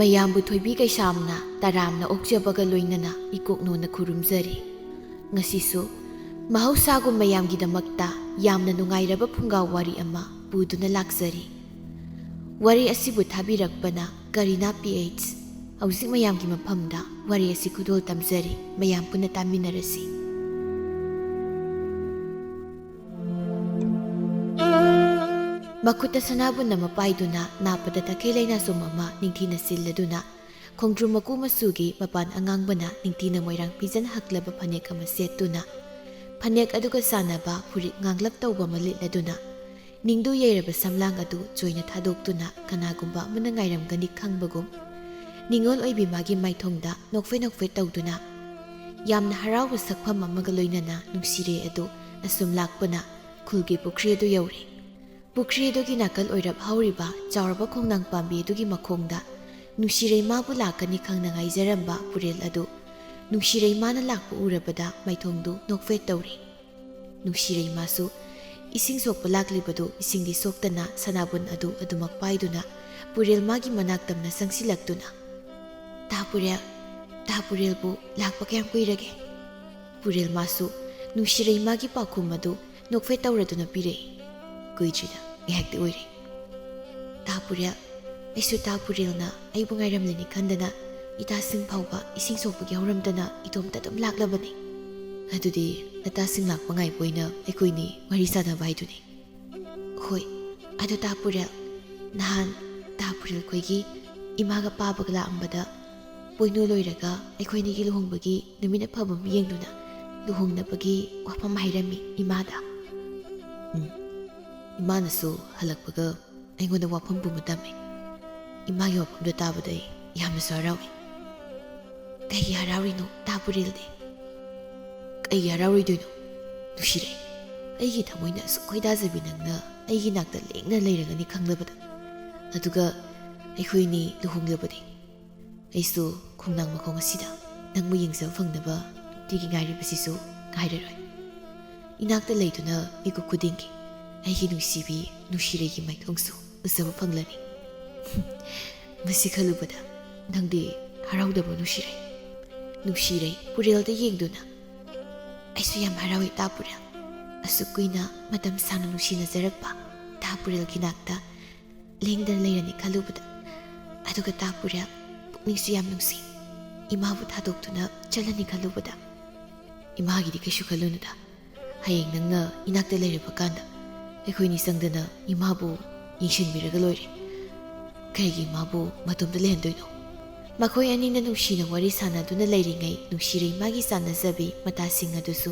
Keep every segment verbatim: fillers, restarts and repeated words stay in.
ꯃꯌꯥꯝꯕꯨ ꯊꯣꯏꯕꯤ ꯀꯩꯁꯥꯝꯅ ꯇꯔꯥꯝꯅ ꯑꯣꯛꯆꯕꯒ ꯂꯣꯏꯅꯅ ꯏꯀꯣꯛꯅꯣꯅ ꯈꯨꯔꯨꯝꯖꯔꯤ꯫ ꯉꯁꯤꯁꯨ ꯃꯍꯧꯁꯥꯒꯨꯝ ꯃꯌꯥꯝꯒꯤꯗꯃꯛꯇ ꯌꯥꯝꯅ ꯅꯨꯡꯉꯥꯏꯔꯕ ꯐꯨꯡꯒꯥ ꯋꯥꯔꯤ ꯑꯃ ꯄꯨꯗꯨꯅ ꯂꯥꯛꯆꯔꯤ꯫ ꯋꯥꯔꯤ ꯑꯁꯤꯕꯨ ꯊꯥꯕꯤꯔꯛꯄꯅ ꯀꯔꯤꯅꯥ ꯄꯤ ꯑꯩꯆ꯫ ꯍꯧꯖꯤꯛ ꯃꯌꯥꯝꯒꯤ ꯃꯐꯝꯗ ꯋꯥꯔꯤ ꯑꯁꯤ ꯈꯨꯗꯣꯜ ꯇꯝꯖꯔꯤ, ꯃꯌꯥꯝ ꯄꯨꯟꯅ ꯇꯥꯃꯤꯟꯅꯔꯁꯤ꯫ ꯃꯈꯨꯠꯇ ꯁꯅꯥꯕꯨꯟ ꯑꯃ ꯄꯥꯏꯗꯨꯅ ꯅꯥꯞꯄꯗ ꯇꯈꯦꯜ ꯂꯩꯅꯥꯆꯣꯝ ꯑꯃ ꯅꯤꯡꯊꯤꯅ ꯆꯤꯜꯂꯗꯨꯅ, ꯈꯣꯡꯗ꯭ꯔꯨꯝ ꯃꯀꯨ ꯃꯆꯨꯒꯤ ꯃꯄꯥꯟ ꯑꯉꯥꯡꯕꯅ ꯅꯤꯡꯊꯤꯅ ꯃꯣꯏꯔꯥꯡ ꯐꯤꯖꯟ ꯍꯛꯂꯕ ꯐꯅꯦꯛ ꯑꯃ ꯁꯦꯠꯇꯨꯅ, ꯐꯅꯦꯛ ꯑꯗꯨꯒ ꯆꯥꯟꯅꯕ ꯐꯨꯔꯤꯠ ꯉꯥꯡꯂꯞ ꯇꯧꯕ ꯑꯃ ꯂꯤꯠꯂꯗꯨꯅ, ꯅꯤꯡꯗꯨ ꯌꯩꯔꯕ ꯁꯝꯂꯥꯡ ꯑꯗꯨ ꯆꯣꯏꯅ ꯊꯥꯗꯣꯛꯇꯨꯅ ꯀꯅꯥꯒꯨꯝꯕ ꯑꯃꯅ ꯉꯥꯏꯔꯝꯒꯅꯤ ꯈꯪꯕꯒꯨꯝ, ꯅꯤꯡꯉꯣꯜ ꯑꯣꯏꯕꯤ ꯃꯥꯒꯤ ꯃꯥꯏꯊꯣꯡꯗ ꯅꯣꯛꯐꯦꯠ ꯅꯣꯛꯐꯦꯠ ꯇꯧꯗꯨꯅ, ꯌꯥꯝꯅ ꯍꯔꯥꯎꯕ ꯁꯛꯐꯝ ꯑꯃꯒ ꯂꯣꯏꯅꯅ ꯅꯨꯡꯁꯤꯔꯩ ꯑꯗꯨ ꯑꯁꯨꯝ ꯂꯥꯛꯄꯅ ꯈꯨꯜꯒꯤ ꯄꯨꯈ꯭ꯔꯤ ꯑꯗꯨ ꯌꯧꯔꯦ꯫ ꯄꯨꯈ꯭ꯔꯤ ꯑꯗꯨꯒꯤ ꯅꯥꯀꯜ ꯑꯣꯏꯔꯞ ꯍꯧꯔꯤꯕ ꯆꯥꯎꯔꯕ ꯈꯣꯡꯅꯥꯡ ꯄꯥꯝꯕꯤ ꯑꯗꯨꯒꯤ ꯃꯈꯣꯡꯗ ꯅꯨꯡꯁꯤꯔꯩ ꯃꯥꯕꯨ ꯂꯥꯛꯀꯅꯤ ꯈꯪꯅ ꯉꯥꯏꯖꯔꯝꯕ ꯄꯨꯔꯦꯜ ꯑꯗꯨ ꯅꯨꯡꯁꯤꯔꯩ ꯃꯥꯅ ꯂꯥꯛꯄ ꯎꯔꯕꯗ ꯃꯥꯏꯊꯣꯡꯗꯨ ꯅꯣꯛꯐꯦꯠ ꯇꯧꯔꯦ꯫ ꯅꯨꯡꯁꯤꯔꯩ ꯃꯥꯁꯨ ꯏꯁꯤꯡ ꯁꯣꯛꯄ ꯂꯥꯛꯂꯤꯕꯗꯨ ꯏꯁꯤꯡꯗꯤ ꯁꯣꯛꯇꯅ ꯁꯅꯥꯕꯨꯟ ꯑꯗꯨ ꯑꯗꯨꯃꯛ ꯄꯥꯏꯗꯨꯅ ꯄꯨꯔꯦꯜ ꯃꯥꯒꯤ ꯃꯅꯥꯛ ꯇꯝꯅ ꯆꯪꯁꯤꯜꯂꯛꯇꯨꯅ, "ꯇꯥ ꯄꯨꯔꯦꯜ, ꯇꯥ ꯄꯨꯔꯦꯜꯕꯨ ꯂꯥꯛꯄ ꯀꯌꯥꯝ ꯀꯨꯏꯔꯒꯦ?" ꯄꯨꯔꯦꯜ ꯃꯥꯁꯨ ꯅꯨꯡꯁꯤꯔꯩ ꯃꯥꯒꯤ ꯄꯥꯎꯈꯨꯝ ꯑꯗꯨ ꯅꯣꯛꯐꯦꯠ ꯇꯧꯔꯗꯨꯅ ꯄꯤꯔꯛꯏ꯫ "ꯀꯨꯏꯗ꯭ꯔꯤꯗ, ꯉꯥꯏꯍꯥꯛꯇꯤ ꯑꯣꯏꯔꯦ꯫ ꯇꯥ ꯄꯨꯔꯦꯜ, ꯑꯩꯁꯨ ꯇꯥ ꯄꯨꯔꯦꯜꯅ ꯑꯩꯕꯨ ꯉꯥꯏꯔꯝꯂꯅꯤ ꯈꯟꯗꯅ ꯏꯇꯥꯁꯤꯡ ꯐꯥꯎꯕ ꯏꯁꯤꯡ ꯁꯣꯛꯄꯒꯤ ꯍꯧꯔꯝꯗꯅ ꯏꯇꯣꯝꯇ ꯑꯗꯨꯝ ꯂꯥꯛꯂꯕꯅꯤ꯫" "ꯑꯗꯨꯗꯤ ꯅꯇꯥꯁꯤꯡ ꯂꯥꯛꯄ ꯉꯥꯏꯕ ꯑꯣꯏꯅ ꯑꯩꯈꯣꯏꯅꯤ ꯋꯥꯔꯤ ꯁꯥꯟꯅꯕ ꯍꯥꯏꯗꯨꯅꯤ꯫" "ꯍꯣꯏ, ꯑꯗꯨ ꯇꯥ ꯄꯨꯔꯦꯜ, ꯅꯍꯥꯟ ꯇꯥ ꯄꯨꯔꯦꯜ ꯈꯣꯏꯒꯤ ꯏꯃꯥꯒ ꯄꯥꯕꯒ ꯂꯥꯛꯑꯝꯕꯗ ꯄꯣꯏꯅꯨ ꯂꯣꯏꯔꯒ ꯑꯩꯈꯣꯏꯅꯤꯒꯤ ꯂꯨꯍꯣꯡꯕꯒꯤ ꯅꯨꯃꯤꯠ ꯑꯐꯕ ꯑꯃ ꯌꯦꯡꯗꯨꯅ ꯂꯨꯍꯣꯡꯅꯕꯒꯤ ꯋꯥꯐꯝ ꯍꯥꯏꯔꯝꯃꯤ ꯏꯃꯥꯗ꯫" ꯎꯝ, ꯏꯃꯥꯅꯁꯨ ꯍꯜꯂꯛꯄꯒ ꯑꯩꯉꯣꯟꯗ ꯋꯥꯐꯝ ꯄꯨꯝꯕ ꯇꯝꯃꯤ꯫ ꯏꯃꯥꯒꯤ ꯋꯥꯐꯝꯗꯣ ꯇꯥꯕꯗ ꯑꯩ ꯌꯥꯝꯅꯁꯨ ꯍꯔꯥꯎꯏ꯫ "ꯀꯩꯒꯤ ꯍꯔꯥꯎꯔꯤꯅꯣ ꯇꯥ ꯄꯨꯔꯦꯜꯗꯤ?" "ꯀꯩꯒꯤ ꯍꯔꯥꯎꯔꯣꯏꯗꯣꯏꯅꯣ? ꯅꯨꯡꯁꯤꯔꯦ, ꯑꯩꯒꯤ ꯊꯃꯣꯏꯅ ꯑꯁꯨꯛ ꯈꯣꯏꯗꯥꯖꯕꯤ ꯅꯪꯅ ꯑꯩꯒꯤ ꯅꯥꯛꯇ ꯂꯦꯡꯅ ꯂꯩꯔꯒꯅꯤ ꯈꯪꯂꯕꯗ꯫ ꯑꯗꯨꯒ ꯑꯩꯈꯣꯏꯅꯤ ꯂꯨꯍꯣꯡꯂꯕꯗꯤ꯫ ꯑꯩꯁꯨ ꯈꯣꯡꯅꯥꯡ ꯃꯈꯣꯡ ꯑꯁꯤꯗ ꯅꯪꯕꯨ ꯌꯦꯡꯖꯕ ꯐꯪꯅꯕ ꯅꯨꯡꯇꯤꯒꯤ ꯉꯥꯏꯔꯤꯕꯁꯤꯁꯨ ꯉꯥꯏꯔꯔꯣꯏ꯫ ꯏꯅꯥꯛꯇ ꯂꯩꯗꯨꯅ ꯃꯤꯀꯨꯞ ꯈꯨꯗꯤꯡꯒꯤ ꯑꯩꯒꯤ ꯅꯨꯡꯁꯤꯕꯤ ꯅꯨꯡꯁꯤꯔꯩꯒꯤ ꯃꯥꯏꯊꯣꯡꯁꯨ ꯎꯖꯕ ꯐꯪꯂꯅꯤ꯫" ꯃꯁꯤ ꯈꯜꯂꯨꯕꯗ "ꯅꯪꯗꯤ ꯍꯔꯥꯎꯗꯕ꯭ꯔꯣ ꯅꯨꯡꯁꯤꯔꯩ?" ꯅꯨꯡꯁꯤꯔꯩ ꯄꯨꯔꯦꯜꯗ ꯌꯦꯡꯗꯨꯅ, "ꯑꯩꯁꯨ ꯌꯥꯝ ꯍꯔꯥꯎꯏ ꯇꯥ ꯄꯨꯔꯦꯜ꯫ ꯑꯁꯨꯛ ꯀꯨꯏꯅ ꯃꯇꯝ ꯁꯥꯡꯅ ꯅꯨꯡꯁꯤꯅꯖꯔꯛꯄ ꯇꯥ ꯄꯨꯔꯦꯜꯒꯤ ꯅꯥꯛꯇ ꯂꯦꯡꯗꯅ ꯂꯩꯔꯅꯤ ꯈꯜꯂꯨꯕꯗ, ꯑꯗꯨꯒ ꯇꯥ ꯄꯨꯔꯦꯜ ꯄꯨꯛꯅꯤꯡꯁꯨ ꯌꯥꯝ ꯅꯨꯡꯁꯤ, ꯏꯃꯥꯕꯨ ꯊꯥꯗꯣꯛꯇꯨꯅ ꯆꯠꯂꯅꯤ ꯈꯜꯂꯨꯕꯗ, ꯏꯃꯥꯒꯤꯗꯤ ꯀꯩꯁꯨ ꯈꯜꯂꯨꯅꯨꯗ꯫ ꯍꯌꯦꯡ ꯅꯪꯅ ꯏꯅꯥꯛꯇ ꯂꯩꯔꯕ ꯀꯥꯟꯗ ꯑꯩꯈꯣꯏꯅꯤ ꯆꯪꯗꯅ ꯏꯃꯥꯕꯨ ꯌꯦꯡꯁꯤꯟꯕꯤꯔꯒ ꯂꯣꯏꯔꯦ꯫ ꯀꯩꯒꯤ ꯏꯃꯥꯕꯨ ꯃꯇꯣꯝꯇ ꯂꯩꯍꯟꯗꯣꯏꯅꯣ?" ꯃꯈꯣꯏ ꯑꯅꯤꯅ ꯅꯨꯡꯁꯤꯅ ꯋꯥꯔꯤ ꯁꯥꯟꯅꯗꯨꯅ ꯂꯩꯔꯤꯉꯩ, ꯅꯨꯡꯁꯤꯔꯩ ꯃꯥꯒꯤ ꯆꯥꯟꯅꯖꯕꯤ ꯃꯇꯥꯁꯤꯡ ꯑꯗꯨꯁꯨ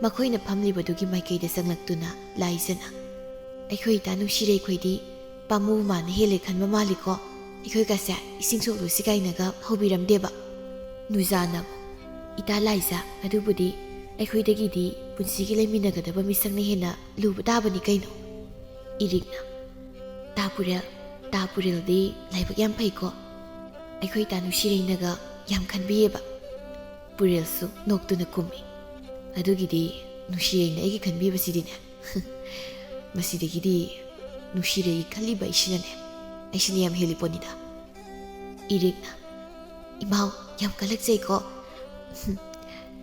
ꯃꯈꯣꯏꯅ ꯐꯝꯂꯤꯕꯗꯨꯒꯤ ꯃꯥꯏꯀꯩꯗ ꯆꯪꯂꯛꯇꯨꯅ, ꯂꯥꯏꯖꯅ, "ꯑꯩꯈꯣꯏ ꯏꯇꯥ ꯅꯨꯡꯁꯤꯔꯩ ꯈꯣꯏꯗꯤ ꯄꯥꯝꯃꯨ ꯃꯥꯅ ꯍꯦꯜꯂꯦ ꯈꯟꯕ ꯃꯥꯜꯂꯤꯀꯣ, ꯑꯩꯈꯣꯏꯒꯁꯦ ꯏꯁꯤꯡ ꯁꯣꯛꯂꯨꯁꯤ" ꯀꯥꯏꯅꯒ ꯍꯧꯕꯤꯔꯝꯗꯦꯕ꯫ ꯅꯨꯖꯥꯅ, "ꯏꯇꯥ ꯂꯥꯏꯖ, ꯑꯗꯨꯕꯨꯗꯤ ꯑꯩꯈꯣꯏꯗꯒꯤꯗꯤ ꯄꯨꯟꯁꯤꯒꯤ ꯂꯩꯃꯤꯟꯅꯒꯗꯕ ꯃꯤꯁꯛꯅ ꯍꯦꯟꯅ ꯂꯨꯕ ꯇꯥꯕꯅꯤ ꯀꯩꯅꯣ?" ꯏꯔꯤꯛꯅ, "ꯇꯥ ꯄꯨꯔꯦꯜ, ꯇꯥ ꯄꯨꯔꯦꯜꯗꯤ ꯂꯥꯏꯕꯛ ꯌꯥꯝ ꯐꯩꯀꯣ, ꯑꯩꯈꯣꯏ ꯏꯇꯥ ꯅꯨꯡꯁꯤꯔꯩꯅꯒ ꯌꯥꯝ ꯈꯟꯕꯤꯌꯦꯕ꯫" ꯄꯨꯔꯦꯜꯁꯨ ꯅꯣꯛꯇꯨꯅ ꯀꯨꯝꯃꯤ꯫ "ꯑꯗꯨꯒꯤꯗꯤ ꯅꯨꯡꯁꯤꯔꯩꯅ ꯑꯩꯒꯤ ꯈꯟꯕꯤꯕꯁꯤꯗꯤꯅꯦ, ꯃꯁꯤꯗꯒꯤꯗꯤ ꯅꯨꯡꯁꯤꯔꯩ ꯈꯜꯂꯤꯕ ꯑꯩꯁꯤꯅꯅꯦ, ꯑꯩꯁꯤꯅ ꯌꯥꯝ ꯍꯦꯜꯂꯤ ꯄꯣꯠꯅꯤꯗ꯫" ꯏꯔꯤꯛꯅ, "ꯏꯃꯥꯎ, ꯌꯥꯝ ꯀꯜꯂꯛꯆꯩꯀꯣ꯫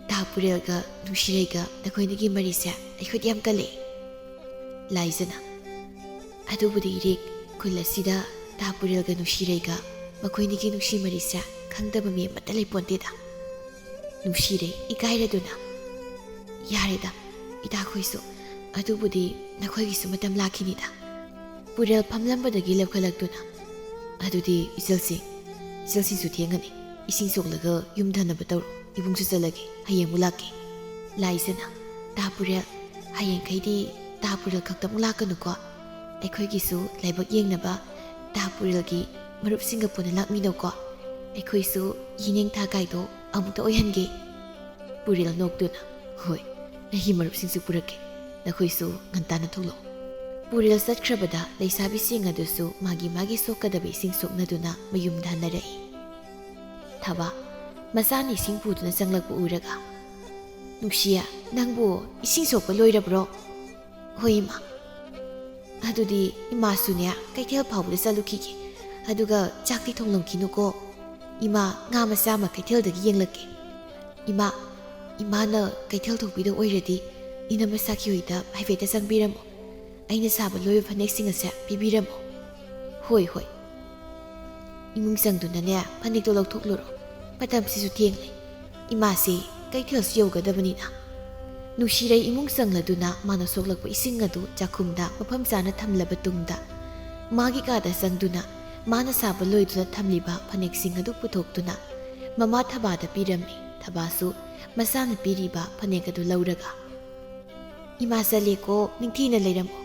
ꯇꯥ ꯄꯨꯔꯦꯜꯒ ꯅꯨꯡꯁꯤꯔꯩꯒ ꯅꯈꯣꯏꯅꯤꯒꯤ ꯃꯔꯤꯁꯦ ꯑꯩꯈꯣꯏꯗꯤ ꯌꯥꯝ ꯀꯜꯂꯛꯑꯦ꯫" ꯂꯥꯏꯖꯅ, "ꯑꯗꯨꯕꯨꯗꯤ ꯏꯔꯤꯛ, ꯈꯨꯜ ꯑꯁꯤꯗ ꯇꯥ ꯄꯨꯔꯦꯜꯒ ꯅꯨꯡꯁꯤꯔꯩꯒ ꯃꯈꯣꯏꯅꯤꯒꯤ ꯅꯨꯡꯁꯤ ꯃꯔꯤꯁꯦ ꯈꯪꯗꯕ ꯃꯤ ꯑꯃꯠꯇ ꯂꯩꯄꯣꯟꯇꯦꯗ꯫" ꯅꯨꯡꯁꯤꯔꯩ ꯏꯀꯥꯏꯔꯗꯨꯅ, "ꯌꯥꯔꯦꯗ ꯏꯇꯥꯈꯣꯏꯁꯨ, ꯑꯗꯨꯕꯨꯗꯤ ꯅꯈꯣꯏꯒꯤꯁꯨ ꯃꯇꯝ ꯂꯥꯛꯈꯤꯅꯤꯗ꯫" ꯄꯨꯔꯦꯜ ꯐꯝꯂꯝꯕꯗꯒꯤ ꯂꯦꯞꯈꯠꯂꯛꯇꯨꯅ, "ꯑꯗꯨꯗꯤ ꯏꯆꯜꯁꯤꯡ, ꯏꯆꯜꯁꯤꯡꯁꯨ ꯊꯦꯡꯉꯅꯤ, ꯏꯁꯤꯡ ꯁꯣꯛꯂꯒ ꯌꯨꯝ ꯍꯟꯅꯕ ꯇꯧꯔꯣ, ꯏꯕꯨꯡꯁꯨ ꯆꯠꯂꯒꯦ, ꯍꯌꯦꯡ ꯑꯃꯨꯛ ꯂꯥꯛꯀꯦ꯫" ꯂꯥꯏꯖꯅ, "ꯇꯥ ꯄꯨꯔꯦꯜ, ꯍꯌꯦꯡꯈꯩꯗꯤ ꯇꯥ ꯄꯨꯔꯦꯜ ꯈꯛꯇꯃꯛ ꯂꯥꯛꯀꯅꯨꯀꯣ, ꯑꯩꯈꯣꯏꯒꯤꯁꯨ ꯂꯥꯏꯕꯛ ꯌꯦꯡꯅꯕ ꯇꯥ ꯄꯨꯔꯦꯜꯒꯤ ꯃꯔꯨꯞꯁꯤꯡꯒ ꯄꯨꯟꯅ ꯂꯥꯛꯃꯤꯟꯅꯧꯀꯣ, ꯑꯩꯈꯣꯏꯁꯨ ꯌꯦꯅꯤꯡꯊꯥ ꯀꯥꯏꯗꯣ ꯑꯃꯨꯛꯇ ꯑꯣꯏꯍꯟꯒꯦ꯫" ꯄꯨꯔꯦꯜ ꯅꯣꯛꯇꯨꯅ, "ꯍꯣꯏ, ꯑꯩꯒꯤ ꯃꯔꯨꯞꯁꯤꯡꯁꯨ ꯄꯨꯔꯛꯀꯦ, ꯅꯈꯣꯏꯁꯨ ꯉꯟꯇꯥꯅ ꯊꯣꯛꯂꯛꯑꯣ꯫" ꯄꯨꯔꯦꯜ ꯆꯠꯈ꯭ꯔꯕꯗ ꯂꯩꯁꯥꯕꯤꯁꯤꯡ ꯑꯗꯨꯁꯨ ꯃꯥꯒꯤ ꯃꯥꯒꯤ ꯁꯣꯛꯀꯗꯕ ꯏꯁꯤꯡ ꯁꯣꯛꯅꯗꯨꯅ ꯃꯌꯨꯝꯗ ꯍꯟꯅꯔꯛꯏ꯫ ꯊꯕꯥ, ꯃꯆꯥꯅ ꯏꯁꯤꯡ ꯄꯨꯗꯨꯅ ꯆꯪꯂꯛꯄ ꯎꯔꯒ, "ꯅꯨꯡꯁꯤꯌꯦ, ꯅꯪꯕꯨ ꯏꯁꯤꯡ ꯁꯣꯛꯄ ꯂꯣꯏꯔꯕ꯭ꯔꯣ?" "ꯍꯣꯏ ꯏꯃꯥ꯫" "ꯑꯗꯨꯗꯤ ꯏꯃꯥꯁꯨꯅꯦ ꯀꯩꯊꯦꯜ ꯐꯥꯎꯕꯗ ꯆꯠꯂꯨꯈꯤꯒꯦ, ꯑꯗꯨꯒ ꯆꯥꯛꯇꯤ ꯊꯣꯡꯂꯝꯈꯤꯅꯨꯀꯣ, "ꯏꯃꯥ, ꯉꯥ ꯃꯆꯥ ꯑꯃ ꯀꯩꯊꯦꯜꯗꯒꯤ ꯌꯦꯡꯂꯛꯀꯦ꯫ ꯏꯃꯥ, ꯏꯃꯥꯅ ꯀꯩꯊꯦꯜ ꯊꯣꯛꯄꯤꯗ ꯑꯣꯏꯔꯗꯤ ꯏꯅꯝꯃ ꯁꯥꯈꯤ ꯍꯣꯏꯗ ꯍꯥꯏꯐꯦꯠꯇ ꯆꯪꯕꯤꯔꯝꯃꯣ꯫ ꯑꯩꯅ ꯁꯥꯕ ꯂꯣꯏꯕ ꯐꯅꯦꯛꯁꯤꯡ ꯑꯁꯦ ꯄꯤꯕꯤꯔꯝꯃꯣ꯫" "ꯍꯣꯏ, ꯍꯣꯏ꯫" ꯏꯃꯨꯡ ꯆꯪꯗꯨꯅꯅꯦ, ꯐꯅꯦꯛꯇꯣ ꯂꯧꯊꯣꯛꯂꯨꯔꯣ꯫ ꯃꯇꯝꯁꯤꯁꯨ ꯊꯦꯡꯂꯦ꯫ ꯏꯃꯥꯁꯤ ꯀꯩꯊꯦꯜꯁꯨ ꯌꯧꯒꯗꯕꯅꯤꯅ꯫ ꯅꯨꯡꯁꯤꯔꯩ ꯏꯃꯨꯡ ꯆꯪꯂꯗꯨꯅ ꯃꯥꯅ ꯁꯣꯛꯂꯛꯄ ꯏꯁꯤꯡ ꯑꯗꯨ ꯆꯥꯛꯈꯨꯝꯗ ꯃꯐꯝ ꯆꯥꯅ ꯊꯝꯂꯕ ꯇꯨꯡꯗ, ꯃꯥꯒꯤ ꯀꯥꯗ ꯆꯪꯗꯨꯅ ꯃꯥꯅ ꯁꯥꯕ ꯂꯣꯏꯗꯨꯅ ꯊꯝꯂꯤꯕ ꯐꯅꯦꯛꯁꯤꯡ ꯑꯗꯨ ꯄꯨꯊꯣꯛꯇꯨꯅ ꯃꯃꯥ ꯊꯕꯥꯗ ꯄꯤꯔꯝꯃꯤ꯫ ꯊꯕꯥꯁꯨ ꯃꯆꯥꯅ ꯄꯤꯔꯤꯕ ꯐꯅꯦꯛ ꯑꯗꯨ ꯂꯧꯔꯒ, "ꯏꯃꯥ ꯆꯠꯂꯦꯀꯣ, ꯅꯤꯡꯊꯤꯅ ꯂꯩꯔꯝꯃꯣ꯫"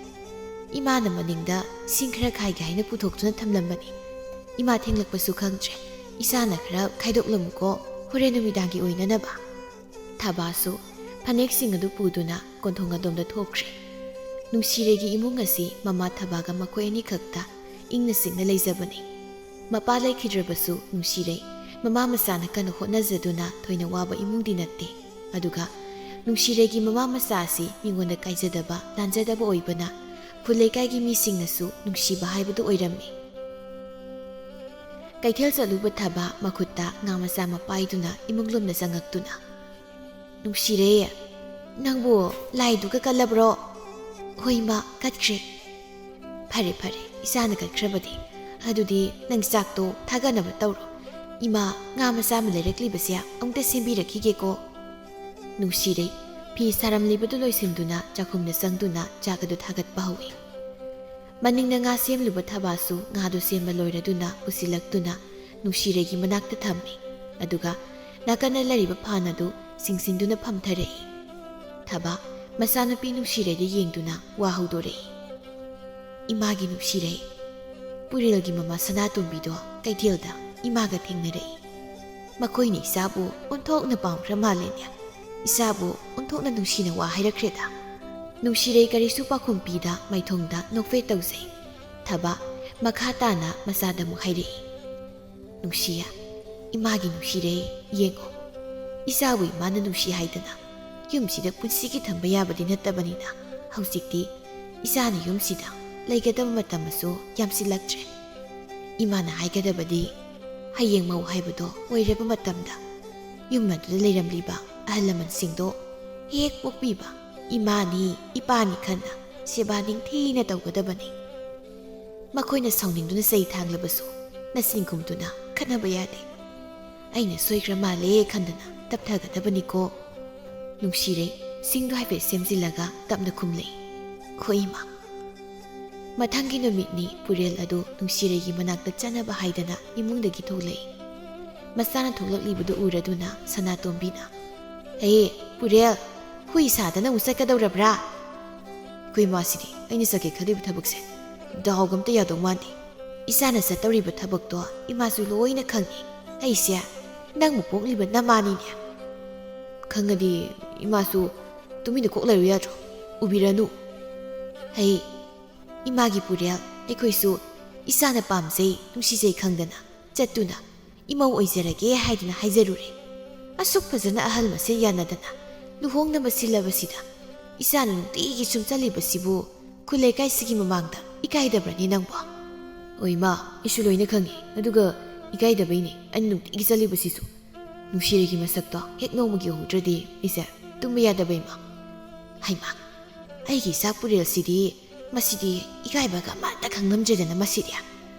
ꯏꯃꯥꯅ ꯃꯅꯤꯡꯗ ꯏꯁꯤꯡ ꯈꯔ ꯈꯥꯏꯒꯦ ꯍꯥꯏꯅ ꯄꯨꯊꯣꯛꯇꯨꯅ ꯊꯝꯂꯝꯕꯅꯤ꯫ "ꯏꯃꯥ ꯊꯦꯡꯂꯛꯄꯁꯨ ꯈꯪꯗ꯭ꯔꯦ, ꯏꯆꯥꯅ ꯈꯔ ꯈꯥꯏꯗꯣꯛꯂꯝꯃꯨꯀꯣ, ꯍꯣꯔꯦꯟ ꯅꯨꯃꯤꯗꯥꯡꯒꯤ ꯑꯣꯏꯅꯅꯕ꯫" ꯊꯕꯥꯁꯨ ꯐꯅꯦꯛꯁꯤꯡ ꯑꯗꯨ ꯄꯨꯗꯨꯅ ꯀꯣꯟꯊꯣꯡ ꯑꯗꯣꯝꯗ ꯊꯣꯛꯈ꯭ꯔꯦ꯫ ꯅꯨꯡꯁꯤꯔꯩꯒꯤ ꯏꯃꯨꯡ ꯑꯁꯤ ꯃꯃꯥ ꯊꯕꯥꯒ ꯃꯈꯣꯏ ꯑꯅꯤꯈꯛꯇ ꯏꯪꯅ ꯆꯤꯛꯅ ꯂꯩꯖꯕꯅꯤ꯫ ꯃꯄꯥ ꯂꯩꯈꯤꯗ꯭ꯔꯕꯁꯨ ꯅꯨꯡꯁꯤꯔꯩ ꯃꯃꯥ ꯃꯆꯥꯅ ꯀꯟꯅ ꯍꯣꯠꯅꯖꯗꯨꯅ ꯊꯣꯏꯅ ꯋꯥꯕ ꯏꯃꯨꯡꯗꯤ ꯅꯠꯇꯦ꯫ ꯑꯗꯨꯒ ꯅꯨꯡꯁꯤꯔꯩꯒꯤ ꯃꯃꯥ ꯃꯆꯥ ꯑꯁꯤ ꯃꯤꯉꯣꯟꯗ ꯀꯥꯏꯖꯗꯕ, ꯂꯥꯟꯖꯗꯕ ꯑꯣꯏꯕꯅ ꯈꯨꯜ ꯂꯩꯀꯥꯏꯒꯤ ꯃꯤꯁꯤꯡꯅꯁꯨ ꯅꯨꯡꯁꯤꯕ ꯍꯥꯏꯕꯗꯨ ꯑꯣꯏꯔꯝꯃꯤ꯫ ꯀꯩꯊꯦꯜ ꯆꯠꯂꯨꯕ ꯊꯕꯥ ꯃꯈꯨꯠꯇ ꯉꯥ ꯃꯆꯥ ꯑꯃ ꯄꯥꯏꯗꯨꯅ ꯏꯃꯨꯡ ꯂꯣꯝꯗ ꯆꯪꯉꯛꯇꯨꯅ, "ꯅꯨꯡꯁꯤꯔꯦ, ꯅꯪꯕꯨ ꯂꯥꯏꯗꯨꯒ ꯀꯠꯂꯕ꯭ꯔꯣ?" "ꯍꯣꯏ ꯏꯃꯥ, ꯀꯠꯈ꯭ꯔꯦ꯫" "ꯐꯔꯦ, ꯐꯔꯦ, ꯏꯆꯥꯅ ꯀꯠꯈ꯭ꯔꯕꯗꯤ꯫ ꯑꯗꯨꯗꯤ ꯅꯪ ꯆꯥꯛꯇꯣ ꯊꯥꯒꯠꯅꯕ ꯇꯧꯔꯣ꯫ ꯏꯃꯥ, ꯉꯥ ꯃꯆꯥ ꯑꯃ ꯂꯩꯔꯛꯂꯤꯕꯁꯦ ꯑꯃꯨꯛꯇ ꯁꯦꯝꯕꯤꯔꯛꯈꯤꯒꯦꯀꯣ꯫" ꯅꯨꯡꯁꯤꯔꯩ ꯐꯤ ꯁꯥꯔꯝꯂꯤꯕꯗꯨ ꯂꯣꯏꯁꯤꯟꯗꯨꯅ ꯆꯥꯛꯈꯨꯝꯗ ꯆꯪꯗꯨꯅ ꯆꯥꯛ ꯑꯗꯨ ꯊꯥꯒꯠꯄ ꯍꯧꯏ꯫ ꯃꯅꯤꯡꯅ ꯉꯥ ꯁꯦꯝꯂꯨꯕ ꯊꯕꯥꯁꯨ ꯉꯥꯗꯨ ꯁꯦꯝꯕ ꯂꯣꯏꯔꯗꯨꯅ ꯄꯨꯁꯤꯜꯂꯛꯇꯨꯅ ꯅꯨꯡꯁꯤꯔꯩꯒꯤ ꯃꯅꯥꯛꯇ ꯊꯝꯃꯤ꯫ ꯑꯗꯨꯒ ꯅꯥꯀꯟꯗ ꯂꯩꯔꯤꯕ ꯐꯥꯟ ꯑꯗꯨ ꯆꯤꯡꯁꯤꯟꯗꯨꯅ ꯐꯝꯊꯔꯛꯏ꯫ ꯊꯕꯥ ꯃꯆꯥꯅꯨꯄꯤ ꯅꯨꯡꯁꯤꯔꯩꯗ ꯌꯦꯡꯗꯨꯅ ꯋꯥ ꯍꯧꯗꯣꯔꯛꯏ꯫ "ꯏꯃꯥꯒꯤ ꯅꯨꯡꯁꯤꯔꯩ, ꯄꯨꯔꯦꯜꯒꯤ ꯃꯃꯥ ꯁꯅꯥꯇꯣꯝꯕꯤꯗꯣ ꯀꯩꯊꯦꯜꯗ ꯏꯃꯥꯒ ꯊꯦꯡꯅꯔꯛꯏ꯫ ꯃꯈꯣꯏꯅ ꯏꯆꯥꯕꯨ ꯑꯣꯟꯊꯣꯛꯅ ꯄꯥꯝꯈ꯭ꯔ ꯃꯥꯜꯂꯦꯅꯦ꯫ ꯏꯆꯥꯕꯨ ꯑꯣꯟꯊꯣꯛꯅ ꯅꯨꯡꯁꯤꯅ ꯋꯥ ꯍꯥꯏꯔꯛꯈ꯭ꯔꯦꯗ꯫" ꯅꯨꯡꯁꯤꯔꯩ ꯀꯔꯤꯁꯨ ꯄꯥꯎꯈꯨꯝ ꯄꯤꯗ ꯃꯥꯏꯊꯣꯡꯗ ꯅꯣꯛꯐꯦꯠ ꯇꯧꯖꯩ꯫ ꯊꯕꯥ ꯃꯈꯥ ꯇꯥꯅ ꯃꯆꯥꯗ ꯑꯃꯨꯛ ꯍꯥꯏꯔꯛꯏ꯫ "ꯅꯨꯡꯁꯤꯌꯦ, ꯏꯃꯥꯒꯤ ꯅꯨꯡꯁꯤꯔꯦ, ꯌꯦꯡꯉꯣ꯫ ꯏꯆꯥꯕꯨ ꯏꯃꯥꯅ ꯅꯨꯡꯁꯤ ꯍꯥꯏꯗꯅ ꯌꯨꯝꯁꯤꯗ ꯄꯨꯟꯁꯤꯒꯤ ꯊꯝꯕ ꯌꯥꯕꯗꯤ ꯅꯠꯇꯕꯅꯤꯅ ꯍꯧꯖꯤꯛꯇꯤ ꯏꯆꯥꯅ ꯌꯨꯝꯁꯤꯗ ꯂꯩꯒꯗꯕ ꯃꯇꯝ ꯑꯁꯨ ꯌꯥꯝꯁꯤꯜꯂꯛꯇ꯭ꯔꯦ꯫ ꯏꯃꯥꯅ ꯍꯥꯏꯒꯗꯕꯗꯤ ꯍꯌꯦꯡ ꯃꯧ ꯍꯥꯏꯕꯗꯣ ꯑꯣꯏꯔꯕ ꯃꯇꯝꯗ ꯌꯨꯝ ꯑꯗꯨꯗ ꯂꯩꯔꯝꯂꯤꯕ ꯑꯍꯜ ꯂꯃꯟꯁꯤꯡꯗꯣ ꯍꯦꯛ ꯄꯣꯛꯄꯤꯕ ꯏꯃꯥꯅꯤ ꯏꯄꯥꯅꯤ ꯈꯟꯅ ꯁꯦꯕꯥ ꯅꯤꯡꯊꯤꯅ ꯇꯧꯒꯗꯕꯅꯤ꯫ ꯃꯈꯣꯏꯅ ꯁꯥꯎꯅꯤꯡꯗꯨꯅ ꯆꯩ ꯊꯥꯡꯂꯕꯁꯨ ꯅꯆꯤꯟ ꯈꯨꯝꯗꯨꯅ ꯈꯠꯅꯕ ꯌꯥꯗꯦ꯫ ꯑꯩꯅ ꯁꯣꯏꯈ꯭ꯔ ꯃꯥꯜꯂꯦ ꯈꯟꯗꯅ ꯇꯞꯊꯒꯗꯕꯅꯤꯀꯣ꯫ ꯅꯨꯡꯁꯤꯔꯩ ꯁꯤꯡꯗꯣ ꯍꯥꯏꯐꯦꯠ ꯁꯦꯝꯖꯤꯜꯂꯒ ꯇꯞꯅ ꯈꯨꯝꯂꯛꯏ꯫ ꯈꯣꯏ ꯏꯃꯥ꯫ ꯃꯊꯪꯒꯤ ꯅꯨꯃꯤꯠꯅꯤ ꯄꯨꯔꯦꯜ ꯑꯗꯨ ꯅꯨꯡꯁꯤꯔꯩꯒꯤ ꯃꯅꯥꯛꯇ ꯆꯠꯅꯕ ꯍꯥꯏꯗꯅ ꯏꯃꯨꯡꯗꯒꯤ ꯊꯣꯛꯂꯛꯏ꯫ ꯃꯆꯥꯅ ꯊꯣꯛꯂꯛꯂꯤꯕꯗꯨ ꯎꯔꯗꯨꯅ ꯁꯅꯥꯇꯣꯝꯕꯤꯅ, "ꯑꯦ, ꯄꯨꯔꯦꯜ, ꯍꯨꯏ ꯁꯥꯗꯅ ꯑꯃꯨꯛ ꯆꯠꯀꯗꯧꯔꯕ꯭ꯔꯥ?" ꯑꯩꯈꯣꯏ ꯏꯃꯥꯁꯤꯗꯤ ꯑꯩꯅ ꯆꯠꯀꯦ ꯈꯜꯂꯤꯕ ꯊꯕꯛꯁꯦ ꯗꯥꯎꯒ ꯑꯝꯇ ꯌꯥꯗꯧ ꯃꯥꯟꯗꯦ꯫ ꯏꯆꯥꯅ ꯆꯠꯇꯧꯔꯤꯕ ꯊꯕꯛꯇꯣ ꯏꯃꯥꯁꯨ ꯂꯣꯏꯅ ꯈꯪꯉꯤ꯫ ꯑꯩꯁꯦ ꯅꯪꯕꯨ ꯄꯣꯛꯂꯤꯕ ꯅꯃꯥꯅꯤꯅꯦ꯫ ꯈꯪꯉꯗꯤ ꯏꯃꯥꯁꯨ ꯇꯨꯃꯤꯟꯅ ꯀꯣꯛ ꯂꯩꯔꯨ ꯌꯥꯗ꯭ꯔꯣ? ꯎꯕꯤꯔꯅꯨ꯫ ꯍꯩ, ꯏꯃꯥꯒꯤ ꯄꯨꯔꯦꯜ, ꯑꯩꯈꯣꯏꯁꯨ ꯏꯆꯥꯅ ꯄꯥꯝꯖꯩ, ꯅꯨꯡꯁꯤꯖꯩ ꯈꯪꯗꯅ ꯆꯠꯇꯨꯅ ꯏꯃꯧ ꯑꯣꯏꯖꯔꯒꯦ ꯍꯥꯏꯗꯨꯅ ꯍꯥꯏꯖꯔꯨꯔꯦ꯫ ꯑꯁꯨꯛ ꯐꯖꯅ ꯑꯍꯜ ꯃꯁꯦꯜ ꯌꯥꯅꯗꯅ ꯂꯨꯍꯣꯡꯅꯕ ꯁꯤꯜꯂꯕꯁꯤꯗ ꯏꯆꯥꯅ ꯅꯨꯡꯇꯤꯒꯤ ꯁꯨꯝ ꯆꯠꯂꯤꯕꯁꯤꯕꯨ ꯈꯨꯜ ꯂꯩꯀꯥꯏꯁꯤꯒꯤ ꯃꯃꯥꯡꯗ ꯏꯀꯥꯏꯗꯕ꯭ꯔꯅꯦ ꯅꯪꯕꯣ? ꯍꯣꯏ ꯏꯃꯥ, ꯑꯩꯁꯨ ꯂꯣꯏꯅ ꯈꯪꯉꯤ꯫ ꯑꯗꯨꯒ ꯏꯀꯥꯏꯗꯕꯩꯅꯦ ꯑꯩꯅ ꯅꯨꯡꯇꯤꯒꯤ ꯆꯠꯂꯤꯕꯁꯤꯁꯨ꯫ ꯅꯨꯡꯁꯤꯔꯩꯒꯤ ꯃꯁꯛꯇꯣ ꯍꯦꯛ ꯅꯣꯡꯃꯒꯤ ꯎꯍꯧꯗ꯭ꯔꯗꯤ ꯑꯩꯁꯦ ꯇꯨꯝꯕ ꯌꯥꯗꯕ ꯏꯃꯥ꯫ ꯍꯩꯃꯥ, ꯑꯩꯒꯤ ꯏꯆꯥ ꯄꯨꯔꯦꯜꯁꯤꯗꯤ, ꯃꯁꯤꯗꯤ ꯏꯀꯥꯏꯕꯒ ꯑꯃꯠꯇ ꯈꯪꯂꯝꯗ꯭ꯔꯦꯗꯅ ꯃꯁꯤꯗꯤ꯫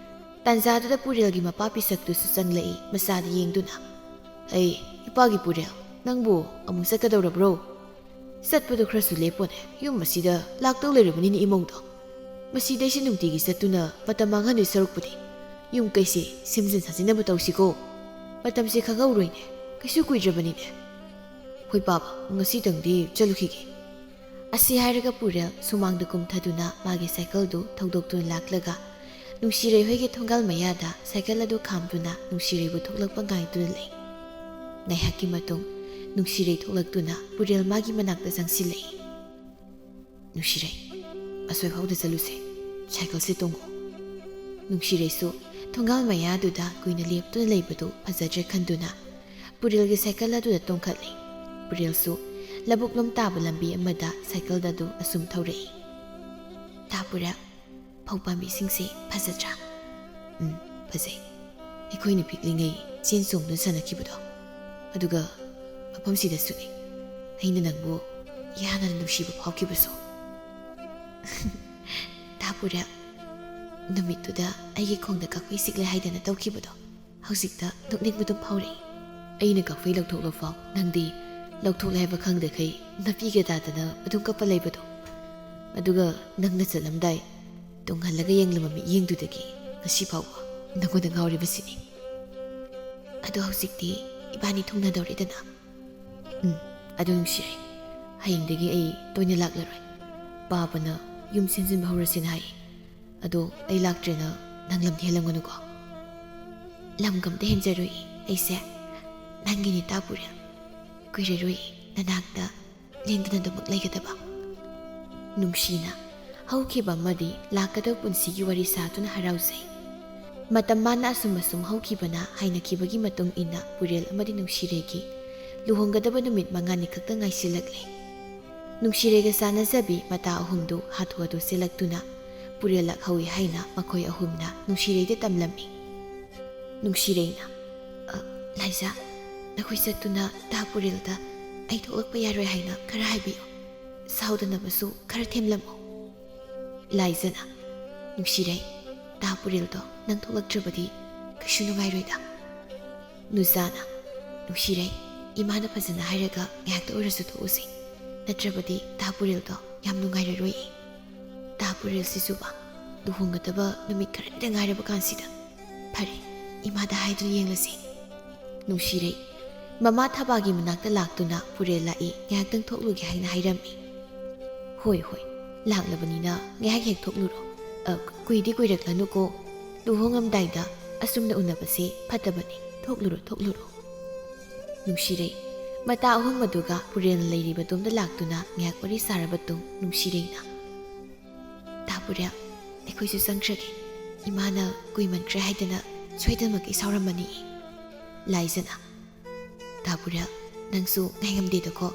ꯇꯥꯟꯖꯥꯗꯨꯗ ꯄꯨꯔꯦꯜꯒꯤ ꯃꯄꯥ ꯄꯤꯁꯛꯇꯨꯁꯨ ꯆꯪꯂꯛꯏ ꯃꯆꯥꯗ ꯌꯦꯡꯗꯨꯅ꯫ "ꯑꯩ, ꯏꯄꯥꯒꯤ ꯄꯨꯔꯦꯜ, ꯅꯪꯕꯨ ꯑꯃꯨꯛ ꯆꯠꯀꯗꯧꯔꯕ꯭ꯔꯣ? ꯆꯠꯄꯗꯣ ꯈꯔꯁꯨ ꯂꯦꯞꯄꯣꯅꯦ, ꯌꯨꯝ ꯑꯁꯤꯗ ꯂꯥꯛꯇꯧ ꯂꯩꯔꯕꯅꯤꯅꯦ ꯏꯃꯧꯗꯣ꯫ ꯃꯁꯤꯗꯩꯁꯤ ꯅꯨꯡꯇꯤꯒꯤ ꯆꯠꯇꯨꯅ ꯃꯇꯝ ꯃꯥꯡꯍꯟꯗꯣꯏ ꯁꯔꯨꯛꯄꯨꯗꯤ ꯌꯨꯝ ꯀꯩꯁꯦ ꯁꯦꯝꯖꯤꯟ ꯁꯥꯖꯤꯟꯅꯕ ꯇꯧꯁꯤꯀꯣ꯫ ꯃꯇꯝꯁꯦ ꯈꯪꯍꯧꯔꯣꯏꯅꯦ, ꯀꯩꯁꯨ ꯀꯨꯏꯗ꯭ꯔꯕꯅꯤꯅꯦ꯫ ꯍꯣꯏ ꯄꯥꯕ, ꯉꯁꯤꯗꯪꯗꯤ ꯆꯠꯂꯨꯈꯤꯒꯦ"꯫ ꯑꯁꯤ ꯍꯥꯏꯔꯒ ꯄꯨꯔꯦꯜ ꯁꯨꯃꯥꯡꯗ ꯀꯨꯝꯊꯗꯨꯅ ꯃꯥꯒꯤ ꯁꯥꯏꯀꯜꯗꯨ ꯊꯧꯗꯣꯛꯇꯨꯅ ꯂꯥꯛꯂꯒ ꯅꯨꯡꯁꯤꯔꯩ ꯍꯣꯏꯒꯤ ꯊꯣꯡꯒꯥꯜ ꯃꯌꯥꯗ ꯁꯥꯏꯀꯜ ꯑꯗꯨ ꯈꯥꯝꯗꯨꯅ ꯅꯨꯡꯁꯤꯔꯩꯕꯨ ꯊꯣꯛꯂꯛꯄ ꯉꯥꯏꯗꯨꯅ ꯂꯩ꯫ ꯉꯥꯏꯍꯥꯛꯀꯤ ꯃꯇꯨꯡ ꯅꯨꯡꯁꯤꯔꯩ ꯊꯣꯛꯂꯛꯇꯨꯅ ꯄꯨꯔꯦꯜ ꯃꯥꯒꯤ ꯃꯅꯥꯛꯇ ꯆꯪꯁꯤꯜꯂꯛꯏ꯫ "ꯅꯨꯡꯁꯤꯔꯩ, ꯑꯁꯣꯏꯐꯥꯎꯗ ꯆꯠꯂꯨꯁꯦ, ꯁꯥꯏꯀꯜꯁꯦ ꯇꯣꯡꯉꯣ"꯫ ꯅꯨꯡꯁꯤꯔꯩꯁꯨ ꯊꯣꯡꯒꯥꯜ ꯃꯌꯥꯗꯨꯗ ꯀꯨꯏꯅ ꯂꯦꯞꯇꯨꯅ ꯂꯩꯕꯗꯨ ꯐꯖꯗ꯭ꯔꯦ ꯈꯟꯗꯨꯅ ꯄꯨꯔꯦꯜꯒꯤ ꯁꯥꯏꯀꯜ ꯑꯗꯨꯗ ꯇꯣꯡꯈꯠꯂꯤ꯫ ꯄꯨꯔꯦꯜꯁꯨ ꯂꯧꯕꯨꯛꯂꯣꯝ ꯇꯥꯕ ꯂꯝꯕꯤ ꯑꯃꯗ ꯁꯥꯏꯀꯜ ꯑꯗꯨ ꯑꯁꯨꯝ ꯊꯧꯔꯛꯏ꯫ "ꯇꯥ ꯄꯨꯔꯦꯜ, ꯐꯧ ꯄꯥꯝꯕꯤꯁꯤꯡꯁꯦ ꯐꯖꯗ꯭ꯔꯥ?" "ꯎꯝ, ꯐꯖꯩ"꯫ ꯑꯩꯈꯣꯏꯅ ꯄꯤꯛꯂꯤꯉꯩ ꯆꯦꯟ ꯆꯣꯡꯗꯨꯅ ꯁꯥꯟꯅꯈꯤꯕꯗꯣ, ꯑꯗꯨꯒ ꯃꯐꯝꯁꯤꯗꯁꯨꯅꯤ ꯑꯩꯅ ꯅꯪꯕꯨ ꯏꯍꯥꯟ ꯍꯥꯟꯅ ꯅꯨꯡꯁꯤꯕ ꯐꯥꯎꯈꯤꯕꯁꯨ꯫ ꯇꯥ ꯄꯨꯔꯦꯜ, ꯅꯨꯃꯤꯠꯇꯨꯗ ꯑꯩꯒꯤ ꯈꯣꯡꯗ ꯀꯛꯐꯩ ꯆꯤꯛꯂꯦ ꯍꯥꯏꯗꯅ ꯇꯧꯈꯤꯕꯗꯣ ꯍꯧꯖꯤꯛꯇ ꯅꯣꯛꯅꯤꯡꯕꯗꯨꯝ ꯐꯥꯎꯔꯛꯏ꯫ ꯑꯩꯅ ꯀꯛꯐꯩ ꯂꯧꯊꯣꯛꯂꯐꯥꯎ ꯅꯪꯗꯤ ꯂꯧꯊꯣꯛꯂꯦ ꯍꯥꯏꯕ ꯈꯪꯗꯈꯩ ꯅꯥꯄꯤꯒ ꯇꯥꯗꯅ ꯑꯗꯨꯝ ꯀꯞꯄ ꯂꯩꯕꯗꯣ꯫ ꯑꯗꯨꯒ ꯅꯪꯅ ꯆꯠꯂꯝꯗꯥꯏ ꯇꯨꯡꯍꯜꯂꯒ ꯌꯦꯡꯂꯝꯕ ꯃꯤꯠꯌꯦꯡꯗꯨꯗꯒꯤ ꯉꯁꯤ ꯐꯥꯎꯕ ꯅꯪꯉꯣꯟꯗ ꯉꯥꯎꯔꯤꯕꯁꯤꯅꯤ꯫ ꯑꯗꯣ ꯍꯧꯖꯤꯛꯇꯤ ꯏꯕꯥꯅꯤ ꯊꯨꯡꯅꯗꯧꯔꯦꯗꯅ꯫ ꯎꯝ, ꯑꯗꯨ ꯅꯨꯡꯁꯤꯔꯦ꯫ ꯍꯌꯦꯡꯗꯒꯤ ꯑꯩ ꯇꯣꯏꯅ ꯂꯥꯛꯂꯔꯣꯏ꯫ ꯄꯥꯕꯅ ꯌꯨꯝ ꯁꯦꯝꯖꯤꯟꯕ ꯍꯧꯔꯁꯦꯅ ꯍꯥꯏ꯫ ꯑꯗꯣ ꯑꯩ ꯂꯥꯛꯇ꯭ꯔꯦꯅ ꯅꯪ ꯂꯝꯗꯤ ꯍꯦꯜꯂꯝꯒꯅꯨꯀꯣ꯫ ꯂꯝꯒ ꯑꯝꯇ ꯍꯦꯟꯖꯔꯣꯏ ꯑꯩꯁꯦ꯫ ꯅꯪꯒꯤꯅꯤ ꯇꯥ ꯄꯨꯔꯦꯜ꯫ ꯀꯨꯏꯔꯔꯣꯏ ꯅꯅꯥꯛꯇ ꯂꯦꯡꯗꯅꯗꯨꯃꯛ ꯂꯩꯒꯗꯕ꯫ ꯅꯨꯡꯁꯤꯅ ꯍꯧꯈꯤꯕ ꯑꯃꯗꯤ ꯂꯥꯛꯀꯗꯕ ꯄꯨꯟꯁꯤꯒꯤ ꯋꯥꯔꯤ ꯁꯥꯗꯨꯅ ꯍꯔꯥꯎꯖꯩ꯫ ꯃꯇꯝ ꯃꯥꯅ ꯑꯁꯨꯝ ꯑꯁꯨꯝ ꯍꯧꯈꯤꯕꯅ ꯍꯥꯏꯅꯈꯤꯕꯒꯤ ꯃꯇꯨꯡ ꯏꯟꯅ ꯄꯨꯔꯦꯜ ꯑꯃꯗꯤ ꯅꯨꯡꯁꯤꯔꯩꯒꯤ ꯂꯨꯍꯣꯡꯒꯗꯕ ꯅꯨꯃꯤꯠ ꯃꯉꯥꯅꯤ ꯈꯛꯇ ꯉꯥꯏꯁꯤꯜꯂꯛꯂꯦ꯫ ꯅꯨꯡꯁꯤꯔꯩꯒ ꯆꯥꯟꯅꯖꯕꯤ ꯃꯇꯥ ꯑꯍꯨꯝꯗꯨ ꯍꯥꯊꯨ ꯍꯥꯊꯨ ꯆꯦꯜꯂꯛꯇꯨꯅ ꯄꯨꯔꯦꯜ ꯂꯥꯛꯍꯧꯏ ꯍꯥꯏꯅ ꯃꯈꯣꯏ ꯑꯍꯨꯝꯅ ꯅꯨꯡꯁꯤꯔꯩꯗ ꯇꯝꯂꯝꯃꯤ꯫ ꯅꯨꯡꯁꯤꯔꯩꯅ, "ꯑ, ꯂꯥꯏꯖꯥ, ꯅꯈꯣꯏ ꯆꯠꯇꯨꯅ ꯇꯥ ꯄꯨꯔꯦꯜꯗ ꯑꯩ ꯊꯣꯛꯂꯛꯄ ꯌꯥꯔꯣꯏ ꯍꯥꯏꯅ ꯈꯔ ꯍꯥꯏꯕꯤꯌꯨ꯫ ꯁꯥꯎꯗꯅꯕꯁꯨ ꯈꯔ ꯊꯦꯝꯂꯝꯃꯨ꯫" ꯂꯥꯏꯖꯅ, "ꯅꯨꯡꯁꯤꯔꯩ, ꯇꯥ ꯄꯨꯔꯦꯜꯗꯣ ꯅꯪ ꯊꯣꯛꯂꯛꯇ꯭ꯔꯕꯗꯤ ꯀꯩꯁꯨ ꯅꯨꯡꯉꯥꯏꯔꯣꯏꯗ꯫" ꯅꯨꯖꯥꯅ, "ꯅꯨꯡꯁꯤꯔꯩ, ꯏꯃꯥꯅ ꯐꯖꯅ ꯍꯥꯏꯔꯒ ꯉꯥꯏꯍꯥꯛꯇ ꯑꯣꯏꯔꯁꯨ ꯊꯣꯛꯎꯁꯦ, ꯅꯠꯇ꯭ꯔꯕꯗꯤ ꯇꯥ ꯄꯨꯔꯦꯜꯗꯣ ꯌꯥꯝ ꯅꯨꯡꯉꯥꯏꯔꯔꯣꯏꯌꯦ꯫ ꯇꯥ ꯄꯨꯔꯦꯜꯁꯤꯁꯨꯕ ꯂꯨꯍꯣꯡꯒꯗꯕ ꯅꯨꯃꯤꯠ ꯈꯔꯅꯤꯗ ꯉꯥꯏꯔꯕ ꯀꯥꯟꯁꯤꯗ꯫ ꯐꯔꯦ, ꯏꯃꯥꯗ ꯍꯥꯏꯗꯨꯅ ꯌꯦꯡꯂꯁꯤ꯫" ꯅꯨꯡꯁꯤꯔꯩ ꯃꯃꯥ ꯊꯕꯥꯒꯤ ꯃꯅꯥꯛꯇ ꯂꯥꯛꯇꯨꯅ ꯄꯨꯔꯦꯜ ꯂꯥꯛꯏ, ꯉꯥꯏꯍꯥꯛꯇꯪ ꯊꯣꯛꯂꯨꯒꯦ ꯍꯥꯏꯅ ꯍꯥꯏꯔꯝꯃꯤ꯫ "ꯍꯣꯏ, ꯍꯣꯏ, ꯂꯥꯛꯂꯕꯅꯤꯅ ꯉꯥꯏꯍꯥꯛ ꯍꯦꯛ ꯊꯣꯛꯂꯨꯔꯣ꯫ ꯑ, ꯀꯨꯏꯗꯤ ꯀꯨꯏꯔꯛꯂꯅꯨꯀꯣ꯫ ꯂꯨꯍꯣꯡꯉꯝꯗꯥꯏꯗ ꯑꯁꯨꯝꯅ ꯎꯅꯕꯁꯦ ꯐꯠꯇꯕꯅꯤ꯫ ꯊꯣꯛꯂꯨꯔꯣ, ꯊꯣꯛꯂꯨꯔꯣ꯫" ꯅꯨꯡꯁꯤꯔꯩ ꯃꯇꯥ ꯑꯍꯨꯝ ꯑꯗꯨꯒ ꯄꯨꯔꯦꯜꯅ ꯂꯩꯔꯤꯕꯗꯣꯝꯗ ꯂꯥꯛꯇꯨꯅ ꯉꯥꯏꯍꯥꯛ ꯋꯥꯔꯤ ꯁꯥꯔꯕ ꯇꯨꯡ ꯅꯨꯡꯁꯤꯔꯩꯅ, "ꯇꯥ ꯄꯨꯔꯦꯜ, ꯑꯩꯈꯣꯏꯁꯨ ꯆꯪꯈ꯭ꯔꯒꯦ꯫ ꯏꯃꯥꯅ ꯀꯨꯏꯃꯟꯈ꯭ꯔꯦ ꯍꯥꯏꯗꯅ ꯁꯣꯏꯗꯅꯃꯛꯀꯤ ꯁꯥꯎꯔꯝꯃꯅꯤ꯫" ꯂꯥꯏꯖꯅ, "ꯇꯥ ꯄꯨꯔꯦꯜ, ꯅꯪꯁꯨ ꯉꯥꯏꯉꯝꯗꯦꯗꯀꯣ꯫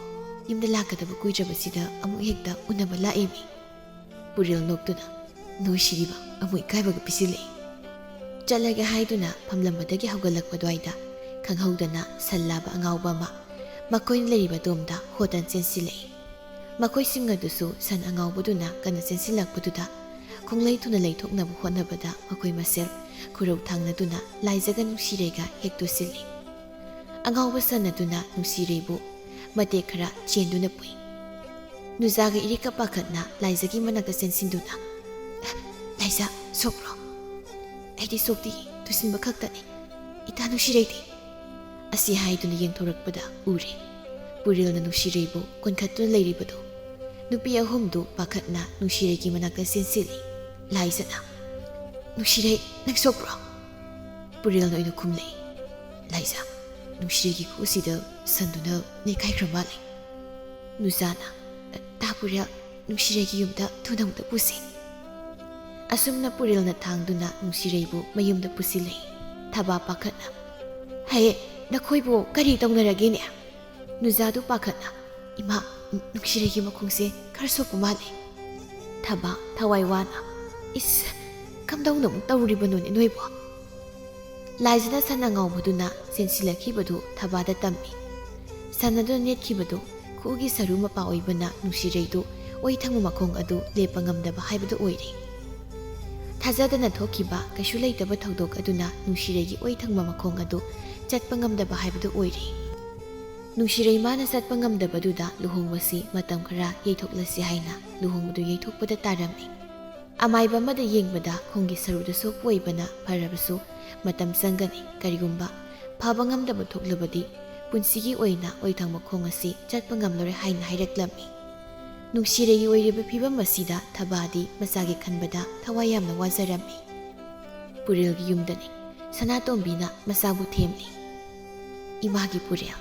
ꯌꯨꯝꯗ ꯂꯥꯛꯀꯗꯕ ꯀꯨꯏꯗ꯭ꯔꯕꯁꯤꯗ ꯑꯃꯨꯛ ꯍꯦꯛꯇ ꯎꯅꯕ ꯂꯥꯛꯏꯃꯤ꯫" ꯄꯨꯔꯦꯜ ꯅꯣꯛꯇꯨꯅ, "ꯅꯣꯏ ꯁꯤꯔꯤꯕ ꯑꯃꯨꯛ ꯏꯀꯥꯏꯕꯒ ꯄꯤꯁꯤꯜꯂꯛꯏ꯫" ꯆꯠꯂꯒꯦ ꯍꯥꯏꯗꯨꯅ ꯐꯝꯂꯝꯕꯗꯒꯤ ꯍꯧꯒꯠꯂꯛꯄ ꯑꯗꯨꯋꯥꯏꯗ ꯈꯪꯍꯧꯗꯅ ꯁꯟ ꯂꯥꯕ ꯑꯉꯥꯎꯕ ꯑꯃ ꯃꯈꯣꯏꯅ ꯂꯩꯔꯤꯕ ꯑꯗꯣꯝꯗ ꯍꯣꯠꯇꯅ ꯆꯦꯟꯁꯤꯜꯂꯛꯏ꯫ ꯃꯈꯣꯏꯁꯤꯡ ꯑꯗꯨꯁꯨ ꯁꯟ ꯑꯉꯥꯎꯕꯗꯨꯅ ꯀꯟꯅ ꯆꯦꯟꯁꯤꯜꯂꯛꯄꯗꯨꯗ ꯈꯣꯡꯂꯩ ꯊꯨꯅ ꯂꯩꯊꯣꯛꯅꯕ ꯍꯣꯠꯅꯕꯗ ꯃꯈꯣꯏ ꯃꯁꯦꯜ ꯈꯨꯔꯧ ꯊꯥꯡꯅꯗꯨꯅ ꯂꯥꯏꯖꯒ ꯅꯨꯡꯁꯤꯔꯩꯒ ꯍꯦꯛ ꯇꯨꯁꯤꯜꯂꯤ꯫ ꯑꯉꯥꯎꯕ ꯁꯟ ꯑꯗꯨꯅ ꯅꯨꯡꯁꯤꯔꯩꯕꯨ ꯃꯇꯦꯛ ꯈꯔ ꯆꯦꯟꯗꯨꯅ ꯄꯨꯏ꯫ ꯅꯨꯖꯥꯒ ꯏꯔꯤꯛꯀ ꯄꯥꯈꯠꯅ ꯂꯥꯏꯖꯒꯤ ꯃꯅꯥꯛꯇ ꯆꯦꯟꯁꯤꯟꯗꯨꯅ, "ꯂꯥꯏꯖ, ꯁꯣꯛꯄ꯭ꯔꯣ?" "ꯑꯩꯗꯤ ꯁꯣꯛꯇꯦ, ꯇꯨꯁꯤꯟꯕ ꯈꯛꯇꯅꯤ꯫ ꯏꯇꯥ ꯅꯨꯡꯁꯤꯔꯩꯗꯤ?" ꯑꯁꯤ ꯍꯥꯏꯗꯨꯅ ꯌꯦꯡꯊꯣꯔꯛꯄꯗ ꯎꯔꯦ ꯄꯨꯔꯦꯜꯅ ꯅꯨꯡꯁꯤꯔꯩꯕꯨ ꯀꯣꯟꯈꯠꯇꯨꯅ ꯂꯩꯔꯤꯕꯗꯨ꯫ ꯅꯨꯄꯤ ꯑꯍꯨꯝꯗꯨ ꯄꯥꯈꯠꯅ ꯅꯨꯡꯁꯤꯔꯩꯒꯤ ꯃꯅꯥꯛꯇ ꯆꯦꯟꯁꯤꯜꯂꯤ꯫ ꯂꯥꯏꯖꯅ, "ꯅꯨꯡꯁꯤꯔꯩ, ꯅꯪ ꯁꯣꯛꯄ꯭ꯔꯣ?" ꯄꯨꯔꯦꯜꯅ ꯑꯣꯏꯅ ꯈꯨꯝꯂꯛꯏ꯫ "ꯂꯥꯏꯖ, ꯅꯨꯡꯁꯤꯔꯩꯒꯤ ꯈꯨꯎꯁꯤꯗ ꯁꯟꯗꯨꯅ ꯅꯦꯠꯈꯥꯏꯈ꯭ꯔ ꯃꯥꯜꯂꯦ꯫" ꯅꯨꯖꯥꯅ, "ꯇꯥ ꯄꯨꯔꯦꯜ, ꯅꯨꯡꯁꯤꯔꯩꯒꯤ ꯌꯨꯝꯗ ꯊꯨꯅ ꯑꯃꯨꯛꯇ ꯄꯨꯁꯤ꯫" ꯑꯁꯨꯝꯅ ꯄꯨꯔꯦꯜꯅ ꯊꯥꯡꯗꯨꯅ ꯅꯨꯡꯁꯤꯔꯩꯕꯨ ꯃꯌꯨꯝꯗ ꯄꯨꯁꯤꯜꯂꯛꯏ꯫ ꯊꯕꯥ ꯄꯥꯈꯠꯅ, "ꯍꯦ, ꯅꯈꯣꯏꯕꯨ ꯀꯔꯤ ꯇꯧꯅꯔꯒꯦꯅꯦ?" ꯅꯨꯖꯥꯗꯨ ꯄꯥꯈꯠꯅ, "ꯏꯃꯥ, ꯅꯨꯡꯁꯤꯔꯩꯒꯤ ꯃꯈꯣꯡꯁꯦ ꯈꯔ ꯁꯣꯛꯄ ꯃꯥꯜꯂꯦ꯫" ꯊꯕꯥ ꯊꯋꯥꯏ ꯋꯥꯅ, "ꯏꯁ, ꯀꯝꯗꯧꯅ ꯑꯃꯨꯛ ꯇꯧꯔꯤꯕꯅꯣꯅꯦ ꯅꯣꯏꯕꯣ?" ꯂꯥꯏꯖꯅ ꯁꯟ ꯑꯉꯥꯎꯕꯗꯨꯅ ꯆꯦꯟꯁꯤꯜꯂꯛꯈꯤꯕꯗꯨ ꯊꯕꯥꯗ ꯇꯝꯃꯤ꯫ ꯁꯟ ꯑꯗꯨꯅ ꯅꯦꯠꯈꯤꯕꯗꯨ ꯈꯨꯎꯒꯤ ꯁꯔꯨ ꯃꯄꯥ ꯑꯣꯏꯕꯅ ꯅꯨꯡꯁꯤꯔꯩꯗꯨ ꯑꯣꯏ ꯊꯪꯕ ꯃꯈꯣꯡ ꯑꯗꯨ ꯂꯦꯞꯄ ꯉꯝꯗꯕ ꯍꯥꯏꯕꯗꯨ ꯑꯣꯏꯔꯦ꯫ ꯊꯥꯖꯗꯅ ꯊꯣꯛꯈꯤꯕ ꯀꯩꯁꯨ ꯂꯩꯇꯕ ꯊꯧꯗꯣꯛ ꯑꯗꯨꯅ ꯅꯨꯡꯁꯤꯔꯩꯒꯤ ꯑꯣꯏ ꯊꯪꯕ ꯃꯈꯣꯡ ꯑꯗꯨ ꯆꯠꯄ ꯉꯝꯗꯕ ꯍꯥꯏꯕꯗꯨ ꯑꯣꯏꯔꯦ꯫ ꯅꯨꯡꯁꯤꯔꯩ ꯃꯥꯅ ꯆꯠꯄ ꯉꯝꯗꯕꯗꯨꯗ ꯂꯨꯍꯣꯡꯕꯁꯤ ꯃꯇꯝ ꯈꯔ ꯌꯩꯊꯣꯛꯂꯁꯤ ꯍꯥꯏꯅ ꯂꯨꯍꯣꯡꯕꯗꯨ ꯌꯩꯊꯣꯛꯄꯗ ꯇꯥꯔꯝꯃꯤ꯫ ꯑꯃꯥꯏꯕ ꯑꯃꯗ ꯌꯦꯡꯕꯗ ꯈꯣꯡꯒꯤ ꯁꯔꯨꯗ ꯁꯣꯛꯄ ꯑꯣꯏꯕꯅ ꯐꯔꯕꯁꯨ ꯃꯇꯝ ꯆꯪꯒꯅꯤ꯫ ꯀꯔꯤꯒꯨꯝꯕ ꯐꯕ ꯉꯝꯗꯕ ꯊꯣꯛꯂꯕꯗꯤ ꯄꯨꯟꯁꯤꯒꯤ ꯑꯣꯏꯅ ꯑꯣꯏꯊꯪꯕ ꯈꯣꯡ ꯑꯁꯤ ꯆꯠꯄ ꯉꯝꯂꯔꯣꯏ ꯍꯥꯏꯅ ꯍꯥꯏꯔꯛꯂꯝꯃꯤ꯫ ꯅꯨꯡꯁꯤꯔꯩꯒꯤ ꯑꯣꯏꯔꯤꯕ ꯐꯤꯕꯝ ꯑꯁꯤꯗ ꯊꯕꯥꯗꯤ ꯃꯆꯥꯒꯤ ꯈꯟꯕꯗ ꯊꯋꯥꯏ ꯌꯥꯝꯅ ꯋꯥꯖꯔꯝꯃꯤ꯫ ꯄꯨꯔꯦꯜꯒꯤ ꯌꯨꯝꯗꯅꯤ꯫ ꯁꯅꯥꯇꯣꯝꯕꯤꯅ ꯃꯆꯥꯕꯨ ꯊꯦꯝꯂꯤ꯫ "ꯏꯃꯥꯒꯤ ꯄꯨꯔꯦꯜ,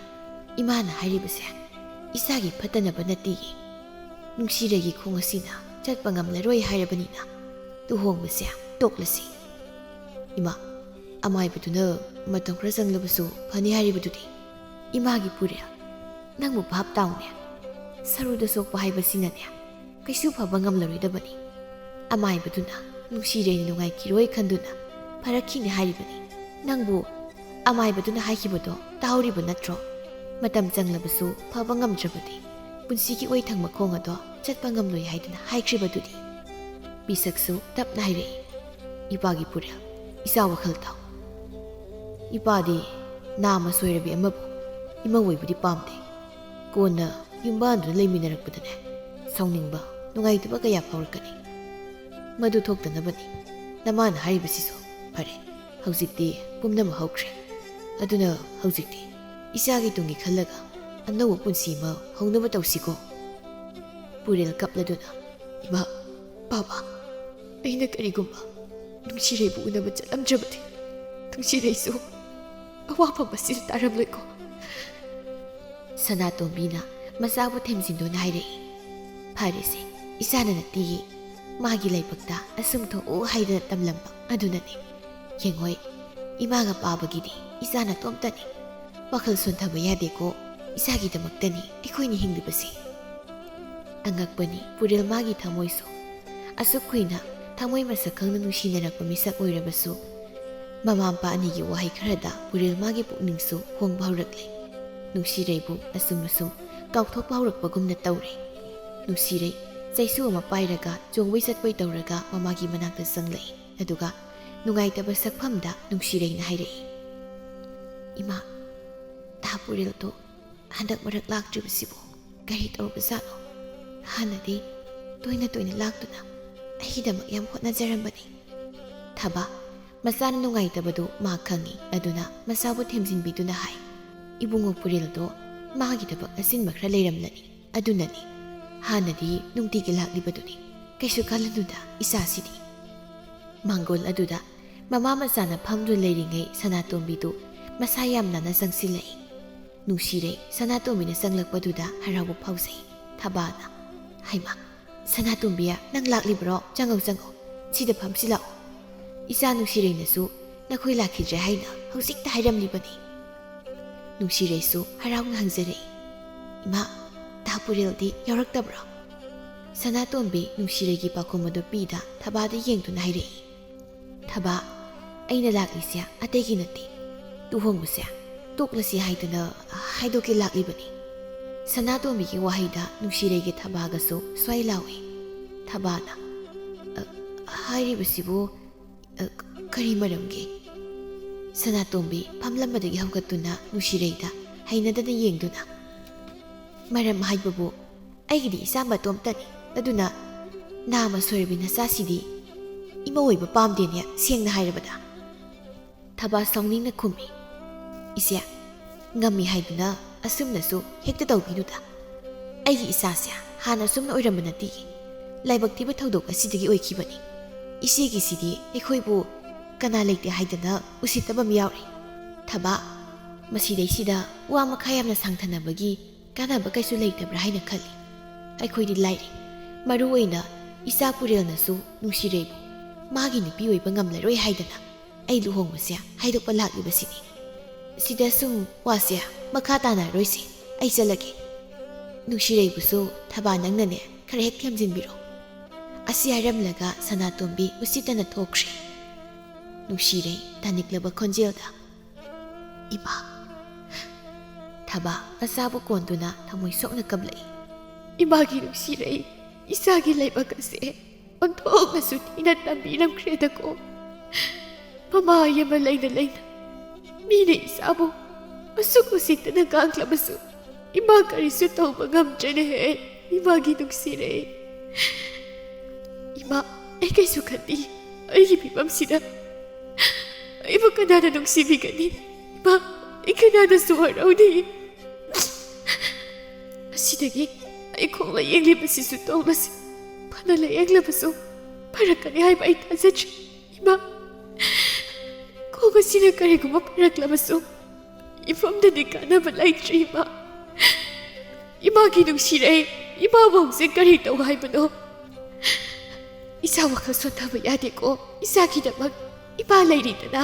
ꯏꯃꯥꯅ ꯍꯥꯏꯔꯤꯕꯁꯦ ꯏꯆꯥꯒꯤ ꯐꯠꯇꯅꯕ ꯅꯠꯇꯦꯌꯦ꯫ ꯅꯨꯡꯁꯤꯔꯩꯒꯤ ꯈꯣꯡ ꯑꯁꯤꯅ ꯆꯠꯄ ꯉꯝꯂꯔꯣꯏ ꯍꯥꯏꯔꯕꯅꯤꯅ ꯂꯨꯍꯣꯡꯕꯁꯦ ꯇꯣꯛꯂꯁꯤ꯫" "ꯏꯃꯥ, ꯑꯃꯥꯏꯕꯗꯨꯅ ꯃꯇꯝ ꯈꯔ ꯆꯪꯂꯕꯁꯨ ꯐꯅꯤ ꯍꯥꯏꯔꯤꯕꯗꯨꯗꯤ?" "ꯏꯃꯥꯒꯤ ꯄꯨꯔꯦꯜ, ꯅꯪꯕꯨ ꯚꯥꯞ ꯇꯥꯎꯅꯦ꯫ ꯁꯔꯨꯗ ꯁꯣꯛꯄ ꯍꯥꯏꯕꯁꯤꯅꯅꯦ ꯀꯩꯁꯨ ꯐꯕ ꯉꯝꯂꯔꯣꯏꯗꯕꯅꯤ꯫ ꯑꯃꯥꯏꯕꯗꯨꯅ ꯅꯨꯡꯁꯤꯔꯩꯅ ꯅꯨꯡꯉꯥꯏꯈꯤꯔꯣꯏ ꯈꯟꯗꯨꯅ ꯐꯔꯛꯈꯤꯅꯤ ꯍꯥꯏꯔꯤꯕꯅꯤ꯫ ꯅꯪꯕꯨ ꯑꯃꯥꯏꯕꯗꯨꯅ ꯍꯥꯏꯈꯤꯕꯗꯣ ꯇꯥꯍꯧꯔꯤꯕ ꯅꯠꯇ꯭ꯔꯣ? ꯃꯇꯝ ꯆꯪꯂꯕꯁꯨ ꯐꯕ ꯉꯝꯗ꯭ꯔꯕꯗꯤ ꯄꯨꯟꯁꯤꯒꯤ ꯑꯣꯏꯊꯪ ꯃꯈꯣꯡ ꯑꯗꯣ ꯆꯠꯄ ꯉꯝꯂꯣꯏ ꯍꯥꯏꯗꯅ ꯍꯥꯏꯈ꯭ꯔꯤꯕꯗꯨꯗꯤ꯫ ꯄꯤꯁꯛꯁꯨ ꯇꯞꯅ ꯍꯥꯏꯔꯛꯏ, "ꯏꯄꯥꯒꯤ ꯄꯨꯔꯦꯜ, ꯏꯆꯥ ꯋꯥꯈꯜ ꯊꯥꯎ꯫ ꯏꯄꯥꯗꯤ ꯅꯥꯃ ꯁꯣꯏꯔꯕꯤ ꯑꯃꯕꯨ ꯏꯃꯧ ꯑꯣꯏꯕꯗꯤ ꯄꯥꯝꯗꯦ꯫ ꯀꯣꯟꯅ ꯌꯨꯝꯕꯥꯟꯗꯨꯅ ꯂꯩꯃꯤꯟꯅꯔꯛꯄꯗꯅꯦ, ꯁꯥꯎꯅꯤꯡꯕ, ꯅꯨꯡꯉꯥꯏꯇꯕ ꯀꯌꯥ ꯐꯥꯎꯔꯛꯀꯅꯤ꯫ ꯃꯗꯨ ꯊꯣꯛꯇꯅꯕꯅꯤ ꯅꯃꯥꯅ ꯍꯥꯏꯔꯤꯕꯁꯤꯁꯨ꯫ ꯐꯔꯦ, ꯍꯧꯖꯤꯛꯇꯤ ꯄꯨꯝꯅꯃꯛ ꯍꯧꯈ꯭ꯔꯦ꯫ ꯑꯗꯨꯅ ꯍꯧꯖꯤꯛꯇꯤ ꯏꯆꯥꯒꯤ ꯇꯨꯡꯒꯤ ꯈꯜꯂꯒ ꯑꯅꯧꯕ ꯄꯨꯟꯁꯤ ꯑꯃ ꯍꯧꯅꯕ ꯇꯧꯁꯤꯀꯣ?" ꯄꯨꯔꯦꯜ ꯀꯞꯂꯗꯨꯅ, "ꯏꯃꯥ, ꯄꯥꯕ, ꯑꯩꯅ ꯀꯔꯤꯒꯨꯝꯕ ꯅꯨꯡꯁꯤꯔꯩꯕꯨ ꯎꯅꯕ ꯆꯠꯂꯝꯗ꯭ꯔꯕꯗꯤ ꯅꯨꯡꯁꯤꯔꯩꯁꯨ ꯑꯋꯥꯐꯝ ꯑꯁꯤꯗ ꯇꯥꯔꯝꯂꯣꯏꯀꯣ?" ꯁꯅꯥꯇꯣꯝꯕꯤꯅ ꯃꯆꯥꯕꯨ ꯊꯦꯝꯖꯤꯟꯗꯨꯅ ꯍꯥꯏꯔꯛꯏ, "ꯐꯔꯦꯁꯦ, ꯏꯆꯥꯅ ꯅꯠꯇꯦꯌꯦ, ꯃꯥꯒꯤ ꯂꯥꯏꯕꯛꯇ ꯑꯁꯨꯝ ꯊꯣꯛꯎ ꯍꯥꯏꯗꯅ ꯇꯝꯂꯝꯕ ꯑꯗꯨꯅꯅꯦ꯫ ꯌꯦꯡꯉꯣꯏ, ꯏꯃꯥꯒ ꯄꯥꯕꯒꯤꯗꯤ ꯏꯆꯥ ꯅꯇꯣꯝꯇꯅꯤ꯫ ꯋꯥꯈꯜ ꯁꯣꯟꯊꯕ ꯌꯥꯗꯦꯀꯣ, ꯏꯆꯥꯒꯤꯗꯃꯛꯇꯅꯤ ꯑꯩꯈꯣꯏꯅ ꯍꯤꯡꯂꯤꯕꯁꯦ꯫" ꯑꯉꯛꯄꯅꯤ, ꯄꯨꯔꯦꯜ ꯃꯥꯒꯤ ꯊꯃꯣꯏꯁꯨ꯫ ꯑꯁꯨꯛ ꯀꯨꯏꯅ ꯊꯃꯣꯏ ꯃꯁꯛ ꯈꯪꯅ ꯅꯨꯡꯁꯤꯅꯔꯛꯄ ꯃꯤꯁꯛ ꯑꯣꯏꯔꯕꯁꯨ, ꯃꯃꯥ ꯃꯄꯥ ꯑꯅꯤꯒꯤ ꯋꯥꯍꯩ ꯈꯔꯗ ꯄꯨꯔꯦꯜ ꯃꯥꯒꯤ ꯄꯨꯛꯅꯤꯡꯁꯨ ꯍꯣꯡꯕ ꯍꯧꯔꯛꯂꯦ꯫ ꯅꯨꯡꯁꯤꯔꯩꯕꯨ ꯑꯁꯨꯝ ꯑꯁꯨꯝ ꯀꯥꯎꯊꯣꯛꯄ ꯍꯧꯔꯛꯄꯒꯨꯝꯅ ꯇꯧꯔꯦ꯫ ꯅꯨꯡꯁꯤꯔꯩ ꯆꯩꯁꯨ ꯑꯃ ꯄꯥꯏꯔꯒ ꯆꯣꯡꯕꯩ ꯆꯠꯄꯩ ꯇꯧꯔꯒ ꯃꯃꯥꯒꯤ ꯃꯅꯥꯛꯇ ꯆꯪꯂꯛꯏ꯫ ꯑꯗꯨꯒ ꯅꯨꯡꯉꯥꯏꯇꯕ ꯁꯛꯐꯝꯗ ꯅꯨꯡꯁꯤꯔꯩꯅ ꯍꯥꯏꯔꯛꯏ, "ꯏꯃꯥ, ꯇꯥ ꯄꯨꯔꯦꯜꯗꯣ ꯍꯟꯗꯛ ꯃꯔꯛ ꯂꯥꯛꯇ꯭ꯔꯤꯕꯁꯤꯕꯨ ꯀꯔꯤ ꯇꯧꯔꯕꯖꯥꯠꯅꯣ? ꯍꯥꯟꯅꯗꯤ ꯇꯣꯏꯅ ꯇꯣꯏꯅ ꯂꯥꯛꯇꯨꯅ ꯑꯩꯒꯤꯗꯃꯛ ꯌꯥꯝ ꯍꯣꯠꯅꯖꯔꯝꯕꯅꯤ꯫" ꯊꯕꯥ ꯃꯆꯥꯅ ꯅꯨꯡꯉꯥꯏꯇꯕꯗꯨ ꯃꯥ ꯈꯪꯏ, ꯑꯗꯨꯅ ꯃꯆꯥꯕꯨ ꯊꯦꯝꯖꯤꯟꯕꯤꯗꯨꯅ ꯍꯥꯏ, "ꯏꯕꯨꯡꯉꯣ ꯄꯨꯔꯦꯜꯗꯣ ꯃꯥꯒꯤ ꯊꯕꯛ ꯑꯁꯤꯟꯕ ꯈꯔ ꯂꯩꯔꯝꯂꯅꯤ, ꯑꯗꯨꯅꯅꯤ꯫ ꯍꯥꯟꯅꯗꯤ ꯅꯨꯡꯇꯤꯒꯤ ꯂꯥꯛꯂꯤꯕꯗꯨꯅꯤ꯫ ꯀꯩꯁꯨ ꯈꯜꯂꯨꯅꯨꯗ ꯏꯆꯥꯁꯤꯗꯤ꯫" ꯃꯥꯡꯒꯣꯜ ꯑꯗꯨꯗ ꯃꯃꯥ ꯃꯆꯥꯅ ꯐꯝꯗꯨꯅ ꯂꯩꯔꯤꯉꯩ ꯁꯅꯥꯇꯣꯝꯕꯤꯗꯨ ꯃꯁꯥ ꯌꯥꯝ ꯅꯥꯟꯅ ꯆꯪꯁꯤꯜꯂꯛꯏ꯫ ꯅꯨꯡꯁꯤꯔꯩ ꯁꯅꯥꯇꯣꯝꯕꯤꯅ ꯆꯪꯂꯛꯄꯗꯨꯗ ꯍꯔꯥꯎꯕ ꯐꯥꯎꯖꯩ꯫ ꯊꯕꯥꯅ, "ꯍꯩꯃꯥ, ꯁꯅꯥꯇꯣꯝꯕꯤ, ꯅꯪ ꯂꯥꯛꯂꯤꯕ꯭ꯔꯣ? ꯆꯪꯉꯧ, ꯆꯪꯉꯧ꯫ ꯁꯤꯗ ꯐꯝꯁꯤ ꯂꯥꯛꯑꯣ꯫ ꯏꯆꯥ ꯅꯨꯡꯁꯤꯔꯩꯅꯁꯨ ꯅꯈꯣꯏ ꯂꯥꯛꯈꯤꯗ꯭ꯔꯦ ꯍꯥꯏꯅ ꯍꯧꯖꯤꯛꯇ ꯍꯥꯏꯔꯝꯂꯤꯕꯅꯤ꯫" ꯅꯨꯡꯁꯤꯔꯩꯁꯨ ꯍꯔꯥꯎꯅ ꯍꯪꯖꯔꯛꯏ, "ꯏꯃꯥ, ꯇꯥ ꯄꯨꯔꯦꯜꯗꯤ ꯌꯥꯎꯔꯛꯇꯕ꯭ꯔꯣ?" ꯁꯅꯥꯇꯣꯝꯕꯤ ꯅꯨꯡꯁꯤꯔꯩꯒꯤ ꯄꯥꯎꯈꯨꯝ ꯑꯗꯨ ꯄꯤꯗ ꯊꯕꯥꯗ ꯌꯦꯡꯗꯨꯅ ꯍꯥꯏꯔꯛꯏ, "ꯊꯕꯥ, ꯑꯩꯅ ꯂꯥꯛꯂꯤꯁꯦ ꯑꯇꯩꯒꯤ ꯅꯠꯇꯦ꯫ ꯂꯨꯍꯣꯡꯕꯁꯦ ꯇꯣꯛꯂꯁꯤ ꯍꯥꯏꯗꯅ ꯍꯥꯏꯗꯣꯛꯀꯦ ꯂꯥꯛꯂꯤꯕꯅꯤ꯫ ꯁꯅꯥꯇꯣꯝꯕꯤꯒꯤ ꯋꯥꯍꯩꯗ ꯅꯨꯡꯁꯤꯔꯩꯒꯤ ꯊꯕꯥꯒꯁꯨ ꯁ꯭ꯋꯥꯏ ꯂꯥꯎꯏ꯫ ꯊꯕꯥꯅ, "ꯑ, ꯍꯥꯏꯔꯤꯕꯁꯤꯕꯨ, ꯑ, ꯀꯔꯤ ꯃꯔꯝꯒꯤ?" ꯁꯅꯥꯇꯣꯝꯕꯤ ꯐꯝꯂꯝꯕꯗꯒꯤ ꯍꯧꯒꯠꯇꯨꯅ ꯅꯨꯡꯁꯤꯔꯩꯗ ꯍꯩꯅꯗꯅ ꯌꯦꯡꯗꯨꯅ, "ꯃꯔꯝ ꯍꯥꯏꯕꯕꯨ ꯑꯩꯒꯤꯗꯤ ꯏꯆꯥ ꯃꯇꯣꯝꯇꯅꯤ꯫ ꯑꯗꯨꯅ ꯅꯥꯃ ꯁꯣꯏꯔꯕꯤ ꯅꯆꯥꯁꯤꯗꯤ ꯏꯃꯧ ꯑꯣꯏꯕ ꯄꯥꯝꯗꯦꯅꯦ, ꯁꯦꯡꯅ ꯍꯥꯏꯔꯕꯗ꯫" ꯊꯕꯥ ꯁꯥꯎꯅꯤꯡꯅ ꯈꯨꯝꯃꯤ, "ꯏꯆꯦ, ꯉꯝꯃꯤ ꯍꯥꯏꯗꯨꯅ ꯑꯁꯨꯝꯅꯁꯨ ꯍꯦꯛꯇ ꯇꯧꯕꯤꯅꯨꯗ꯫ ꯑꯩꯒꯤ ꯏꯆꯥꯁꯦ ꯍꯥꯟꯅ ꯑꯁꯨꯝꯅ ꯑꯣꯏꯔꯝꯕ ꯅꯠꯇꯦ꯫ ꯂꯥꯏꯕꯛ ꯊꯤꯕ ꯊꯧꯗꯣꯛ ꯑꯁꯤꯗꯒꯤ ꯑꯣꯏꯈꯤꯕꯅꯤ꯫ ꯏꯆꯦꯒꯤꯁꯤꯗꯤ ꯑꯩꯈꯣꯏꯕꯨ ꯀꯅꯥ ꯂꯩꯇꯦ ꯍꯥꯏꯗꯅ ꯎꯁꯤꯠꯇꯕ ꯑꯃ ꯌꯥꯎꯔꯤ꯫" ꯊꯕꯥ, ꯃꯁꯤꯗꯩꯁꯤꯗ ꯋꯥ ꯃꯈꯥ ꯌꯥꯝꯅ ꯁꯥꯡꯊꯅꯕꯒꯤ ꯀꯥꯟꯅꯕ ꯀꯩꯁꯨ ꯂꯩꯇꯕ꯭ꯔꯥ ꯍꯥꯏꯅ ꯈꯜꯂꯤ꯫ ꯑꯩꯈꯣꯏꯗꯤ ꯂꯥꯏꯔꯤ꯫ ꯃꯔꯨ ꯑꯣꯏꯅ ꯏꯆꯥ ꯄꯨꯔꯦꯜꯅꯁꯨ ꯅꯨꯡꯁꯤꯔꯩꯕꯨ ꯃꯥꯒꯤ ꯅꯨꯄꯤ ꯑꯣꯏꯕ ꯉꯝꯂꯔꯣꯏ ꯍꯥꯏꯗꯅ ꯑꯩ ꯂꯨꯍꯣꯡꯕꯁꯦ ꯍꯥꯏꯗꯣꯛꯄ ꯂꯥꯛꯂꯤꯕꯁꯤꯅꯤ꯫ ꯁꯤꯗ ꯁꯨꯝ ꯋꯥꯁꯦ ꯃꯈꯥ ꯇꯥꯅꯔꯣꯏꯁꯤ, ꯑꯩ ꯆꯠꯂꯒꯦ꯫ ꯅꯨꯡꯁꯤꯔꯩꯕꯨꯁꯨ ꯊꯕꯥ ꯅꯪꯅꯅꯦ ꯈꯔ ꯍꯦꯛ ꯊꯦꯝꯖꯤꯟꯕꯤꯔꯣ꯫ ꯑꯁꯤ ꯍꯥꯏꯔꯝꯂꯒ ꯁꯅꯥꯇꯣꯝꯕꯤ ꯎꯁꯤꯠꯇꯅ ꯊꯣꯛꯈ꯭ꯔꯦ꯫ ꯅꯨꯡꯁꯤꯔꯩ ꯇꯥꯅꯤꯛꯂꯕ ꯈꯣꯟꯖꯦꯜꯗ, "ꯏꯃꯥ꯫" ꯊꯕꯥ ꯃꯆꯥꯕꯨ ꯀꯣꯟꯗꯨꯅ ꯊꯃꯣꯏ ꯁꯣꯛꯅ ꯀꯞꯂꯛꯏ꯫ "ꯏꯃꯥꯒꯤ ꯅꯨꯡꯁꯤꯔꯩ, ꯏꯆꯥꯒꯤ ꯂꯥꯏꯕꯛ ꯑꯁꯦ ꯑꯣꯟꯊꯣꯛꯅꯁꯨ ꯊꯤꯅ ꯇꯝꯕꯤꯔꯝꯈ꯭ꯔꯦꯗꯀꯣ꯫ ꯃꯃꯥ ꯑꯃ ꯂꯩꯅ ꯂꯩꯅ ꯃꯤꯅ ꯏꯆꯥꯕꯨ ꯑꯁꯨꯛ ꯎꯁꯤꯠꯇꯅ ꯉꯥꯡꯂꯕꯁꯨ ꯏꯃꯥ ꯀꯔꯤꯁꯨ ꯇꯧꯕ ꯉꯝꯗ꯭ꯔꯦꯅꯦꯍꯦ, ꯏꯃꯥꯒꯤ ꯅꯨꯡꯁꯤꯔꯩ꯫ ꯏꯃꯥ, ꯑꯩ ꯀꯩꯁꯨ ꯈꯟꯗꯦ꯫ ꯑꯩꯒꯤ ꯐꯤꯕꯝꯁꯤꯗ ꯑꯩꯕꯨ ꯀꯅꯥꯅ ꯅꯨꯡꯁꯤꯕꯤꯒꯅꯤ? ꯏꯃꯥ, ꯑꯩ ꯀꯅꯥꯅꯁꯨ ꯋꯥꯔꯧꯅꯤ?" ꯑꯁꯤꯗꯒꯤ ꯑꯩ ꯈꯣꯡ ꯂꯥꯌꯦꯡꯂꯤꯕꯁꯤꯁꯨ ꯇꯣꯛꯂꯁꯤ꯫ ꯐꯅ ꯂꯥꯌꯦꯡꯂꯕꯁꯨ ꯐꯔꯛꯀꯅꯤ ꯍꯥꯏꯕ ꯑꯩ ꯊꯥꯖꯗ꯭ꯔꯦ꯫ ꯏꯃꯥ, ꯈꯣꯡ ꯑꯁꯤꯅ ꯀꯔꯤꯒꯨꯝꯕ ꯐꯔꯛꯂꯕꯁꯨ ꯏꯐꯝꯗꯗꯤ ꯀꯥꯟꯅꯕ ꯂꯩꯇ꯭ꯔꯦ, ꯏꯃꯥ꯫ ꯏꯃꯥꯒꯤ ꯅꯨꯡꯁꯤꯔꯩ, ꯏꯃꯥꯕꯨ ꯍꯧꯖꯤꯛ ꯀꯔꯤ ꯇꯧ ꯍꯥꯏꯕꯅꯣ? ꯏꯆꯥ ꯋꯥꯈꯜ ꯁꯣꯟꯊꯕ ꯌꯥꯗꯦꯀꯣ꯫ ꯏꯆꯥꯒꯤꯗꯃꯛ ꯏꯃꯥ ꯂꯩꯔꯤꯗꯅ꯫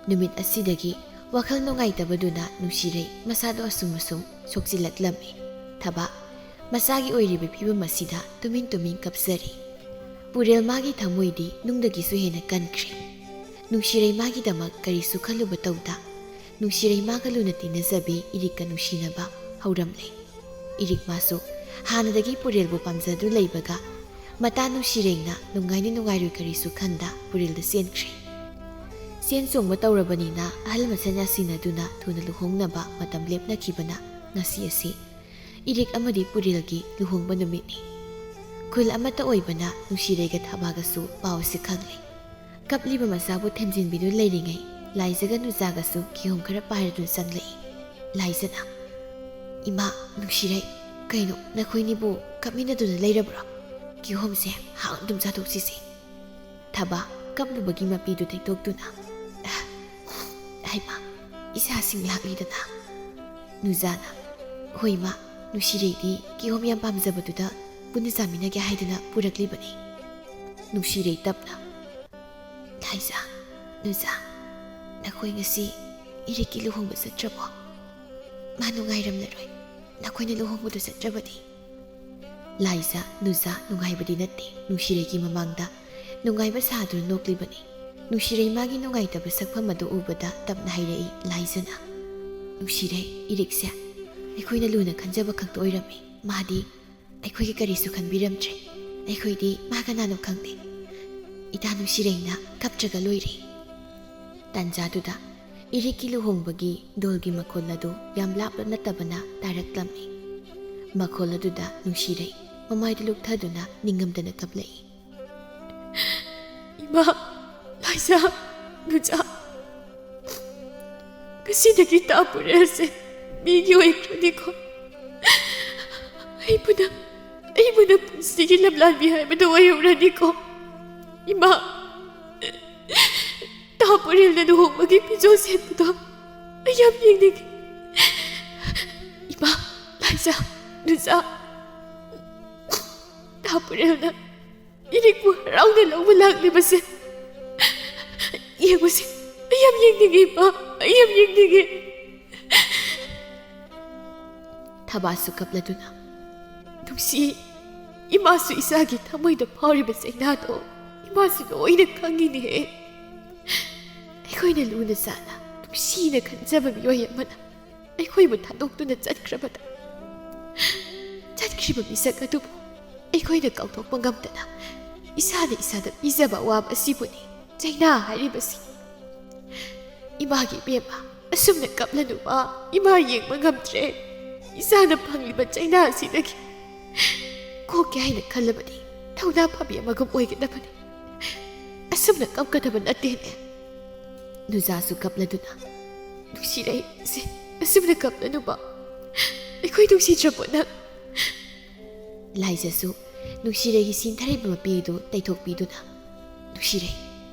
ꯅꯨꯃꯤꯠ ꯑꯁꯤꯗꯒꯤ ꯋꯥꯈꯜ ꯅꯨꯡꯉꯥꯏꯇꯕꯗꯨꯅ ꯅꯨꯡꯁꯤꯔꯩ ꯃꯁꯥꯗꯣ ꯑꯁꯨꯝ ꯑꯁꯨꯝ ꯁꯣꯛꯆꯤꯜꯂꯛꯂꯝꯃꯤ꯫ ꯊꯕꯥ ꯃꯆꯥꯒꯤ ꯑꯣꯏꯔꯤꯕ ꯐꯤꯕꯝ ꯑꯁꯤꯗ ꯇꯨꯃꯤꯟ ꯇꯨꯃꯤꯟ ꯀꯞꯆꯔꯤ꯫ ꯄꯨꯔꯦꯜ ꯃꯥꯒꯤ ꯊꯃꯣꯏꯗꯤ ꯅꯨꯡꯗꯒꯤꯁꯨ ꯍꯦꯟꯅ ꯀꯟꯈ꯭ꯔꯦ꯫ ꯅꯨꯡꯁꯤꯔꯩꯃꯥꯒꯤꯗꯃꯛ ꯀꯔꯤꯁꯨ ꯈꯜꯂꯨꯕ ꯇꯧꯗ, ꯅꯨꯡꯁꯤꯔꯩꯃꯥꯒ ꯂꯨꯅ ꯇꯤꯟꯅꯖꯕꯤ ꯏꯔꯤꯛꯀ ꯅꯨꯡꯁꯤꯅꯕ ꯍꯧꯔꯝꯂꯦ꯫ ꯏꯔꯤꯛꯃꯥꯁꯨ ꯍꯥꯟꯅꯗꯒꯤ ꯄꯨꯔꯦꯜꯕꯨ ꯄꯥꯝꯖꯗꯨ ꯂꯩꯕꯒ, ꯃꯇꯥ ꯅꯨꯡꯁꯤꯔꯩꯅ ꯅꯨꯡꯉꯥꯏꯅꯤ ꯅꯨꯡꯉꯥꯏꯔꯣꯏ ꯀꯔꯤꯁꯨ ꯈꯟꯗ ꯄꯨꯔꯦꯜꯗ ꯆꯦꯟꯈ꯭ꯔꯦ꯫ ꯆꯦꯟ ꯆꯣꯡꯕ ꯇꯧꯔꯕꯅꯤꯅ ꯑꯍꯜ ꯃꯁꯦꯟ ꯌꯥꯁꯤꯟꯅꯗꯨꯅ ꯊꯨꯅ ꯂꯨꯍꯣꯡꯅꯕ ꯃꯇꯝ ꯂꯦꯞꯅꯈꯤꯕꯅ ꯉꯁꯤ ꯑꯁꯤ ꯏꯔꯤꯛ ꯑꯃꯗꯤ ꯄꯨꯔꯦꯜꯒꯤ ꯂꯨꯍꯣꯡꯕ ꯅꯨꯃꯤꯠꯅꯤ꯫ ꯈꯨꯜ ꯑꯃꯠꯇ ꯑꯣꯏꯕꯅ ꯅꯨꯡꯁꯤꯔꯩꯒ ꯊꯕꯥꯒꯁꯨ ꯄꯥꯎ ꯑꯁꯤ ꯈꯪꯂꯦ꯫ ꯀꯞꯂꯤꯕ ꯃꯆꯥꯕꯨ ꯊꯦꯝꯖꯤꯟꯕꯤꯗꯨꯅ ꯂꯩꯔꯤꯉꯩ ꯂꯥꯏꯖꯒ ꯅꯨꯖꯥꯒꯁꯨ ꯀꯤꯍꯣꯝ ꯈꯔ ꯄꯥꯏꯔꯗꯨꯅ ꯆꯪꯂꯛꯏ꯫ ꯂꯥꯏꯖꯅ, "ꯏꯃꯥ, ꯅꯨꯡꯁꯤꯔꯩ, ꯀꯩꯅꯣ ꯅꯈꯣꯏꯅꯤꯕꯨ ꯀꯞꯃꯤꯟꯅꯗꯨꯅ ꯂꯩꯔꯕ꯭ꯔꯣ? ꯀꯤꯍꯣꯝꯁꯦ ꯍꯥꯎꯅ ꯑꯗꯨꯝ ꯆꯥꯊꯣꯛꯁꯤꯁꯦ"꯫ ꯊꯕꯥ ꯀꯞꯂꯨꯕꯒꯤ ꯃꯄꯤꯗꯨ ꯇꯩꯊꯣꯛꯇꯨꯅ, "ꯍꯩꯃꯥ, ꯏꯆꯥꯁꯤꯡ ꯂꯥꯛꯂꯤꯗꯅ"꯫ ꯅꯨꯖꯥꯅ, "ꯍꯣꯏ ꯏꯃꯥ, ꯅꯨꯡꯁꯤꯔꯩꯗꯤ ꯀꯤꯍꯣꯝ ꯌꯥꯝ ꯄꯥꯝꯖꯕꯗꯨꯗ ꯄꯨꯟꯅ ꯆꯥꯃꯤꯟꯅꯒꯦ ꯍꯥꯏꯗꯅ ꯄꯨꯔꯛꯂꯤꯕꯅꯤ"꯫ ꯅꯨꯡꯁꯤꯔꯩ ꯇꯞꯅ, "ꯂꯥꯏꯖꯥ, ꯅꯨꯖꯥ, ꯅꯈꯣꯏ ꯉꯁꯤ ꯏꯔꯤꯛꯀꯤ ꯂꯨꯍꯣꯡꯕ ꯆꯠꯇ꯭ꯔꯕꯣ? ꯃꯥ ꯅꯨꯡꯉꯥꯏꯔꯝꯂꯔꯣꯏ, ꯅꯈꯣꯏꯅ ꯂꯨꯍꯣꯡꯕꯗꯨ ꯆꯠꯇ꯭ꯔꯕꯗꯤ"꯫ ꯂꯥꯏꯖꯥ, ꯅꯨꯖꯥ ꯅꯨꯡꯉꯥꯏꯕꯗꯤ ꯅꯠꯇꯦ, ꯅꯨꯡꯁꯤꯔꯩꯒꯤ ꯃꯃꯥꯡꯗ ꯅꯨꯡꯉꯥꯏꯕ ꯁꯥꯗꯨꯅ ꯅꯣꯛꯂꯤꯕꯅꯤ꯫ ꯅꯨꯡꯁꯤꯔꯩ ꯃꯥꯒꯤ ꯅꯨꯡꯉꯥꯏꯇꯕ ꯁꯛꯐꯝ ꯑꯗꯨ ꯎꯕꯗ ꯇꯞꯅ ꯍꯥꯏꯔꯛꯏ ꯂꯥꯏꯖꯅ, "ꯅꯨꯡꯁꯤꯔꯩ, ꯏꯔꯤꯛꯁꯦ ꯑꯩꯈꯣꯏꯅ ꯂꯨꯅ ꯈꯟꯖꯕ ꯈꯛꯇ ꯑꯣꯏꯔꯝꯃꯤ꯫ ꯃꯥꯗꯤ ꯑꯩꯈꯣꯏꯒꯤ ꯀꯔꯤꯁꯨ ꯈꯟꯕꯤꯔꯝꯗ꯭ꯔꯦ꯫ ꯑꯩꯈꯣꯏꯗꯤ ꯃꯥ ꯀꯅꯥꯅꯣ ꯈꯪꯗꯦ꯫ ꯏꯇꯥ ꯅꯨꯡꯁꯤꯔꯩꯅ ꯀꯞꯇ꯭ꯔꯒ ꯂꯣꯏꯔꯦ"꯫ ꯇꯥꯟꯖꯥꯗꯨꯗ ꯏꯔꯤꯛꯀꯤ ꯂꯨꯍꯣꯡꯕꯒꯤ ꯙꯣꯜꯒꯤ ꯃꯈꯣꯜ ꯑꯗꯨ ꯌꯥꯝ ꯂꯥꯞꯄ ꯅꯠꯇꯕꯅ ꯇꯥꯔꯛꯂꯝꯃꯤ꯫ ꯃꯈꯣꯜ ꯑꯗꯨꯗ ꯅꯨꯡꯁꯤꯔꯩ ꯃꯃꯥꯏꯗꯨ ꯂꯨꯞꯊꯗꯨꯅ ꯅꯤꯡꯉꯝꯗꯅ ꯀꯞꯂꯛꯏ꯫ "ꯏꯃꯥ, ꯂꯥꯏꯖꯥ, ꯅꯨꯖꯥ, ꯉꯁꯤꯗꯒꯤ ꯇꯥ ꯄꯨꯔꯦꯜꯁꯦ ꯃꯤꯒꯤ ꯑꯣꯏꯈ꯭ꯔꯅꯤꯀꯣ꯫ ꯑꯩꯕꯨꯅ, ꯑꯩꯕꯨꯅ ꯄꯨꯟꯁꯤꯒꯤ ꯂꯝꯂꯥꯟꯕꯤ ꯍꯥꯏꯕꯗꯨ ꯑꯣꯏꯍꯧꯔꯅꯤꯀꯣ꯫ ꯏꯃꯥ, ꯇꯥ ꯄꯨꯔꯦꯜꯅ ꯂꯨꯍꯣꯡꯕꯒꯤ ꯐꯤꯖꯣꯜ ꯁꯦꯠꯄꯗꯣ ꯑꯩ ꯌꯥꯝ ꯌꯦꯡꯅꯤꯡꯉꯤ꯫ ꯏꯃꯥ, ꯂꯥꯏꯖꯥ, ꯅꯨꯖꯥ, ꯇꯥ ꯄꯨꯔꯦꯜꯅ ꯏꯔꯤꯛꯄꯨ ꯍꯔꯥꯎꯅ ꯂꯧꯕ ꯂꯥꯛꯂꯤꯕꯁꯦ ꯌꯦꯡꯉꯨꯁꯦ꯫ ꯑꯩ ꯌꯥꯝ ꯌꯦꯡꯅꯤꯡꯉꯤ ꯏꯃꯥ, ꯑꯩ ꯌꯥꯝ ꯌꯦꯡꯅꯤꯡꯉꯤ"꯫ ꯊꯕꯥꯁꯨ ꯀꯞꯂꯗꯨꯅ, "ꯅꯨꯡꯁꯤ, ꯏꯃꯥꯁꯨ ꯏꯆꯥꯒꯤ ꯊꯃꯣꯏꯗ ꯐꯥꯎꯔꯤꯕ ꯆꯩꯅꯥꯗꯣ ꯏꯃꯥꯁꯨ ꯂꯣꯏꯅ ꯈꯪꯉꯤꯅꯦꯍꯦ꯫ ꯑꯩꯈꯣꯏꯅ ꯂꯨꯅ ꯆꯥꯟꯅ ꯅꯨꯡꯁꯤꯅ ꯈꯟꯖꯕ ꯃꯤꯑꯣꯏ ꯑꯃꯅ ꯑꯩꯈꯣꯏꯕꯨ ꯊꯥꯗꯣꯛꯇꯨꯅ ꯆꯠꯈ꯭ꯔꯕꯗ, ꯆꯠꯈ꯭ꯔꯤꯕ ꯃꯤꯁꯛ ꯑꯗꯨꯕꯨ ꯑꯩꯈꯣꯏꯅ ꯀꯥꯎꯊꯣꯛꯄ ꯉꯝꯗꯅ ꯏꯁꯥꯅ ꯏꯁꯥꯗ ꯄꯤꯖꯕ ꯑꯋꯥꯕ ꯑꯁꯤꯕꯨꯅꯤ ꯆꯩꯅꯥ ꯍꯥꯏꯔꯤꯕꯁꯤ꯫ ꯏꯃꯥꯒꯤ ꯏꯕꯦꯝꯃ, ꯑꯁꯨꯝꯅ ꯀꯞꯂꯅꯨꯕ, ꯏꯃꯥ ꯌꯦꯡꯕ ꯉꯝꯗ꯭ꯔꯦ꯫ ꯏꯆꯥꯅ ꯐꯪꯂꯤꯕ ꯆꯩꯅꯥ ꯑꯁꯤꯗꯒꯤ ꯀꯣꯛꯀꯦ ꯍꯥꯏꯅ ꯈꯜꯂꯕꯗꯤ ꯊꯧꯅꯥ ꯐꯕꯤ ꯑꯃꯒꯨꯝ ꯑꯣꯏꯒꯗꯕꯅꯤ꯫ ꯑꯁꯨꯝꯅ ꯀꯞꯀꯗꯕ ꯅꯠꯇꯦꯅꯦ꯫ ꯅꯨꯖꯥꯁꯨ ꯀꯞꯂꯗꯨꯅ, "ꯅꯨꯡꯁꯤꯔꯩ, ꯁꯦ, ꯑꯁꯨꯝꯅ ꯀꯞꯂꯅꯨꯕ꯫ ꯑꯩꯈꯣꯏ ꯅꯨꯡꯁꯤꯗ꯭ꯔꯕꯣ ꯅꯪ?" ꯂꯥꯏꯖꯁꯨ ꯅꯨꯡꯁꯤꯔꯩꯒꯤ ꯁꯤꯟꯊꯔꯤꯕ ꯃꯄꯤꯗꯨ ꯇꯩꯊꯣꯛꯄꯤꯗꯨꯅ, "ꯅꯨꯡꯁꯤꯔꯩ,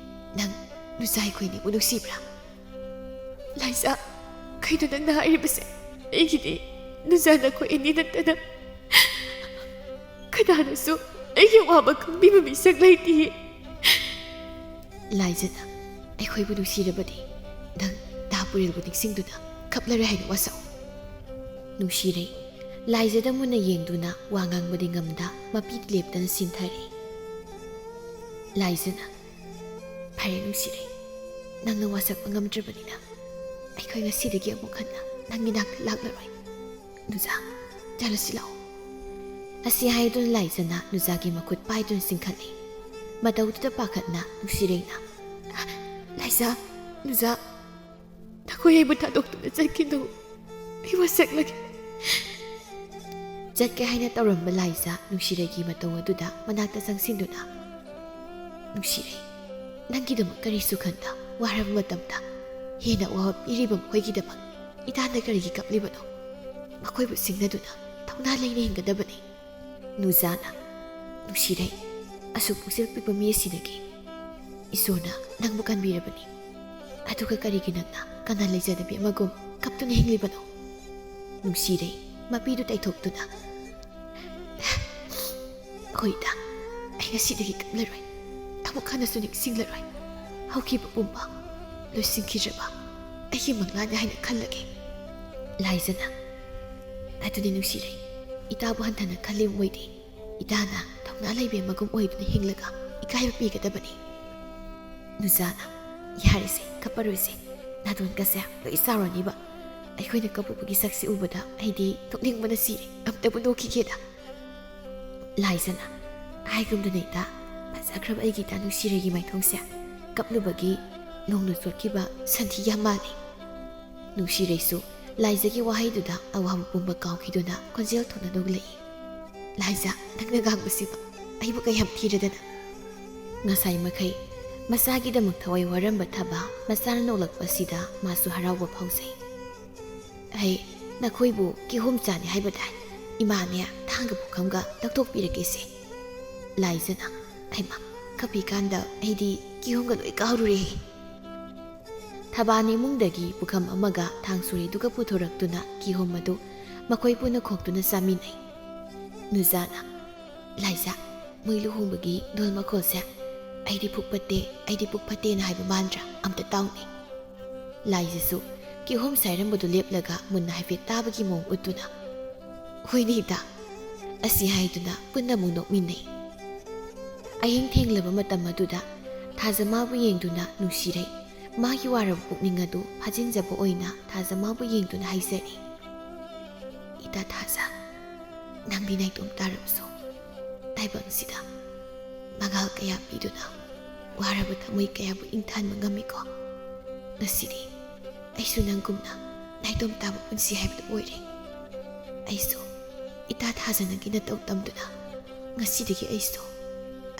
ꯅꯪ ꯅꯨꯖꯥ ꯑꯩꯈꯣꯏꯅꯤꯕꯨ ꯅꯨꯡꯁꯤꯕ꯭ꯔꯥ?" "ꯂꯥꯏꯖ, ꯀꯩꯅꯣ ꯅꯪꯅ ꯍꯥꯏꯔꯤꯕꯁꯦ? ꯑꯩꯒꯤꯗꯤ ꯅꯨꯖꯥ ꯅꯈꯣꯏ ꯑꯅꯤ ꯅꯠꯇꯅ ꯀꯅꯥꯅꯁꯨ ꯑꯩꯒꯤ ꯑꯋꯥꯕ ꯈꯪꯕꯤꯕ ꯃꯤꯁꯛ ꯂꯩꯇꯤꯌꯦ꯫" ꯂꯥꯏꯖꯅ, "ꯑꯩꯈꯣꯏꯕꯨ ꯅꯨꯡꯁꯤꯔꯕꯗꯤ ꯅꯪ ꯗꯥ ꯄꯨꯔꯦꯜꯕꯨ ꯅꯤꯡꯁꯤꯡꯗꯨꯅ ꯀꯞꯂꯔꯣꯏ ꯍꯥꯏꯅ ꯋꯥꯁꯛꯎ꯫" ꯅꯨꯡꯁꯤꯔꯩ ꯂꯥꯏꯖꯗ ꯃꯨꯟꯅ ꯌꯦꯡꯗꯨꯅ ꯋꯥ ꯉꯥꯡꯕꯗꯤ ꯉꯝꯗ ꯃꯄꯤꯗꯤ ꯂꯦꯞꯇꯅ ꯁꯤꯟꯊꯔꯦ꯫ ꯂꯥꯏꯖꯅ, "ꯐꯔꯦ ꯅꯨꯡꯁꯤꯔꯩ, ꯅꯪꯅ ꯋꯥꯁꯛꯄ ꯉꯝꯗ꯭ꯔꯕꯅꯤꯅ ꯑꯩꯈꯣꯏ ꯉꯁꯤꯗꯒꯤ ꯑꯃꯨꯛ ꯍꯟꯅ ꯅꯪꯒꯤ ꯅꯥꯛꯇ ꯂꯥꯛꯂꯔꯣꯏ꯫ ꯅꯨꯖꯥ, ꯆꯠꯂꯁꯤ ꯂꯥꯛꯑꯣ꯫" ꯑꯁꯤ ꯍꯥꯏꯗꯨꯅ ꯂꯥꯏꯖꯅ ꯅꯨꯖꯥꯒꯤ ꯃꯈꯨꯠ ꯄꯥꯏꯗꯨꯅ ꯆꯤꯡꯈꯠꯂꯤ꯫ ꯃꯇꯧꯗꯨꯗ ꯄꯥꯈꯠꯅ ꯅꯨꯡꯁꯤꯔꯩꯅ, "ꯂꯥꯏꯖ, ꯅꯨꯖꯥ, ꯅꯈꯣꯏ ꯑꯩꯕꯨ ꯊꯥꯗꯣꯛꯇꯨꯅ ꯆꯠꯈꯤꯅꯨ꯫ ꯑꯩ ꯋꯥꯁꯛꯂꯒꯦ꯫" ꯆꯠꯀꯦ ꯍꯥꯏꯅ ꯇꯧꯔꯝꯕ ꯂꯥꯏꯖ ꯅꯨꯡꯁꯤꯔꯩꯒꯤ ꯃꯇꯧ ꯑꯗꯨꯗ ꯃꯅꯥꯛꯇ ꯆꯪꯁꯤꯟꯗꯨꯅ, "ꯅꯨꯡꯁꯤꯔꯩ, ꯅꯪꯒꯤꯗꯃꯛ ꯀꯔꯤꯁꯨ ꯈꯟꯗ ꯋꯥꯔꯕ ꯃꯇꯝꯗ ꯍꯦꯟꯅ ꯑꯋꯥꯕ ꯄꯤꯔꯤꯕ ꯃꯈꯣꯏꯒꯤꯗꯃꯛ ꯏꯇꯥꯅ ꯀꯔꯤꯒꯤ ꯀꯞꯂꯤꯕꯅꯣ? ꯃꯈꯣꯏꯕꯨ ꯁꯤꯡꯅꯗꯨꯅ ꯊꯧꯅꯥ ꯂꯩꯅ ꯍꯤꯡꯒꯗꯕꯅꯤ꯫" ꯅꯨꯖꯥꯅ, "ꯅꯨꯡꯁꯤꯔꯩ, ꯑꯁꯨꯛ ꯄꯨꯛꯆꯦꯜ ꯄꯤꯛꯄ ꯃꯤ ꯑꯁꯤꯗꯒꯤ ꯏꯁꯣꯔꯅ ꯅꯪꯕꯨ ꯀꯟꯕꯤꯔꯕꯅꯤ꯫ ꯑꯗꯨꯒ ꯀꯔꯤꯒꯤ ꯅꯪꯅ ꯀꯅꯥ ꯂꯩꯖꯗꯕꯤ ꯑꯃꯒꯨꯝ ꯀꯞꯇꯨꯅ ꯍꯤꯡꯂꯤꯕꯅꯣ?" ꯅꯨꯡꯁꯤꯔꯩ ꯃꯄꯤꯗꯨ ꯇꯩꯊꯣꯛꯇꯨꯅ, "ꯍꯣꯏꯗ, ꯑꯩ ꯉꯁꯤꯗꯒꯤ ꯀꯞꯂꯔꯣꯏ꯫ ꯑꯃꯨꯛ ꯍꯟꯅꯁꯨ ꯅꯤꯡꯁꯤꯡꯂꯔꯣꯏ꯫ ꯍꯧꯈꯤꯕ ꯄꯨꯝꯕ ꯂꯣꯏꯁꯤꯟꯈꯤꯗ꯭ꯔꯕ ꯑꯩꯒꯤ ꯃꯪꯂꯥꯟꯅꯤ ꯍꯥꯏꯅ ꯈꯜꯂꯒꯦ꯫" ꯂꯥꯏꯖꯅ, "ꯑꯗꯨꯅꯤ ꯅꯨꯡꯁꯤꯔꯩ, ꯏꯇꯥꯕꯨ ꯍꯟꯊꯅ ꯈꯜꯂꯤꯕ ꯃꯣꯏꯗꯤ ꯏꯇꯥꯅ ꯊꯧꯅꯥ ꯂꯩꯕꯤ ꯑꯃꯒꯨꯝ ꯑꯣꯏꯗꯨꯅ ꯍꯤꯡꯂꯒ ꯏꯀꯥꯏꯕ ꯄꯤꯒꯗꯕꯅꯤ꯫" ꯅꯨꯖꯥꯅ, "ꯌꯥꯔꯦꯁꯦ, ꯀꯞꯄꯔꯣꯏꯁꯦ, ꯅꯥꯇꯣꯟꯒꯁꯦ ꯂꯣꯏ ꯆꯥꯎꯔꯅꯤꯕ꯫ ꯑꯩꯈꯣꯏꯅ ꯀꯞꯄꯨꯕꯒꯤ ꯁꯛꯁꯤ ꯎꯕꯗ ꯑꯩꯗꯤ ꯅꯣꯛꯅꯤꯡꯕꯅ ꯁꯤꯔꯦ, ꯑꯝꯇꯕꯨ ꯅꯣꯛꯈꯤꯒꯦꯗ꯫" ꯂꯥꯏꯖꯅ, "ꯍꯥꯏꯒꯨꯝꯗꯅ ꯏꯇꯥ, ꯐꯖꯈ꯭ꯔꯕ ꯑꯩꯒꯤ ꯏꯇꯥ ꯅꯨꯡꯁꯤꯔꯩꯒꯤ ꯃꯥꯏꯊꯣꯡꯁꯦ ꯀꯞꯂꯨꯕꯒꯤ ꯅꯣꯡꯅ ꯆꯣꯠꯈꯤꯕ ꯁꯟꯊꯤ ꯌꯥꯝ ꯃꯥꯜꯂꯤ꯫" ꯅꯨꯡꯁꯤꯔꯩꯁꯨ ꯂꯥꯏꯖꯒꯤ ꯋꯥꯍꯩꯗꯨꯗ ꯑꯋꯥꯕ ꯄꯨꯝꯕ ꯀꯥꯎꯈꯤꯗꯨꯅ ꯈꯣꯟꯖꯦꯜ ꯊꯣꯛꯅ ꯅꯣꯛꯂꯛꯏ꯫ "ꯂꯥꯏꯖ, ꯅꯪꯅ ꯉꯥꯡꯕꯁꯤꯕ ꯑꯩꯕꯨ ꯀꯌꯥꯝ ꯊꯤꯔꯗꯅ!" ꯉꯁꯥꯏ ꯃꯈꯩ ꯃꯆꯥꯒꯤꯗꯃꯛ ꯊꯋꯥꯏ ꯋꯥꯔꯝꯕ ꯊꯕꯥ ꯃꯆꯥꯅ ꯅꯣꯛꯂꯛꯄꯁꯤꯗ ꯃꯥꯁꯨ ꯍꯔꯥꯎꯕ ꯐꯥꯎꯖꯩ꯫ "ꯑꯩ ꯅꯈꯣꯏꯕꯨ ꯀꯤꯍꯣꯝ ꯆꯥꯅꯤ ꯍꯥꯏꯕ ꯇꯥꯏ꯫ ꯏꯃꯥꯅꯦ ꯊꯥꯡꯒ ꯄꯨꯈꯝꯒ ꯂꯧꯊꯣꯛꯄꯤꯔꯒꯦꯁꯦ꯫" ꯂꯥꯏꯖꯅ, "ꯍꯩꯃꯥ, ꯀꯞꯄꯤꯀꯥꯟꯗ ꯑꯩꯗꯤ ꯀꯤꯍꯣꯝꯒ ꯂꯣꯏ ꯀꯥꯎꯔꯨꯔꯦꯍꯦ꯫" ꯊꯕꯥꯟ ꯏꯃꯨꯡꯗꯒꯤ ꯄꯨꯈꯝ ꯑꯃꯒ ꯊꯥꯡ ꯁꯣꯔꯤꯗꯨꯒ ꯄꯨꯊꯣꯔꯛꯇꯨꯅ ꯀꯤꯍꯣꯝ ꯑꯗꯨ ꯃꯈꯣꯏ ꯄꯨꯟꯅ ꯈꯣꯛꯇꯨꯅ ꯆꯥꯃꯤꯟꯅꯩ꯫ ꯅꯨꯖꯥꯅ, "ꯂꯥꯏꯖ, ꯃꯣꯏ ꯂꯨꯍꯣꯡꯕꯒꯤ ꯙꯣꯜ ꯃꯈꯣꯜꯁꯦ ꯑꯩꯗꯤ ꯄꯨꯛ ꯐꯠꯇꯦ, ꯑꯩꯗꯤ ꯄꯨꯛ ꯐꯠꯇꯦꯅ ꯍꯥꯏꯕ ꯃꯥꯟꯗ꯭ꯔꯥ? ꯑꯝꯇ ꯇꯥꯎꯅꯦ꯫" ꯂꯥꯏꯖꯁꯨ ꯀꯤꯍꯣꯝ ꯁꯥꯏꯔꯝꯕꯗꯨ ꯂꯦꯞꯂꯒ ꯃꯨꯟꯅ ꯍꯥꯏꯐꯦꯠ ꯇꯥꯕꯒꯤ ꯃꯑꯣꯡ ꯎꯠꯇꯨꯅ, "ꯍꯣꯏꯅꯦ ꯏꯇꯥ," ꯑꯁꯤ ꯍꯥꯏꯗꯨꯅ ꯄꯨꯟꯅ ꯑꯃꯨꯛ ꯅꯣꯛꯃꯤꯟꯅꯩ꯫ ꯑꯍꯤꯡ ꯊꯦꯡꯂꯕ ꯃꯇꯝ ꯑꯗꯨꯗ ꯊꯥꯖꯃꯥꯕꯨ ꯌꯦꯡꯗꯨꯅ ꯅꯨꯡꯁꯤꯔꯩ ꯃꯥꯒꯤ ꯋꯥꯔꯕ ꯄꯨꯛꯅꯤꯡ ꯑꯗꯨ ꯐꯥꯖꯤꯟꯖꯕ ꯑꯣꯏꯅ ꯊꯥꯖꯃꯥꯕꯨ ꯌꯦꯡꯗꯨꯅ ꯍꯥꯏꯖꯔꯤ, "ꯏꯇꯥ ꯊꯥꯖ, ꯅꯪꯗꯤ ꯅꯥꯏꯇꯣꯝ ꯇꯥꯔꯕꯁꯨ ꯇꯥꯏꯕꯪꯁꯤꯗ ꯃꯉꯥꯜ ꯀꯌꯥ ꯄꯤꯗꯨꯅ ꯋꯥꯔꯕ ꯊꯃꯣꯏ ꯀꯌꯥꯕꯨ ꯏꯪꯊꯍꯟꯕ ꯉꯝꯃꯤꯀꯣ꯫ ꯉꯁꯤꯗꯤ ꯑꯩꯁꯨ ꯅꯪꯒꯨꯝꯅ ꯅꯥꯏꯇꯣꯝ ꯇꯥꯕ ꯄꯨꯟꯁꯤ ꯍꯥꯏꯕꯗꯨ ꯑꯣꯏꯔꯦ꯫ ꯑꯩꯁꯨ ꯏꯇꯥ ꯊꯥꯖꯅꯒꯤ ꯅꯇꯧ ꯇꯝꯗꯨꯅ ꯉꯁꯤꯗꯒꯤ ꯑꯩꯁꯨ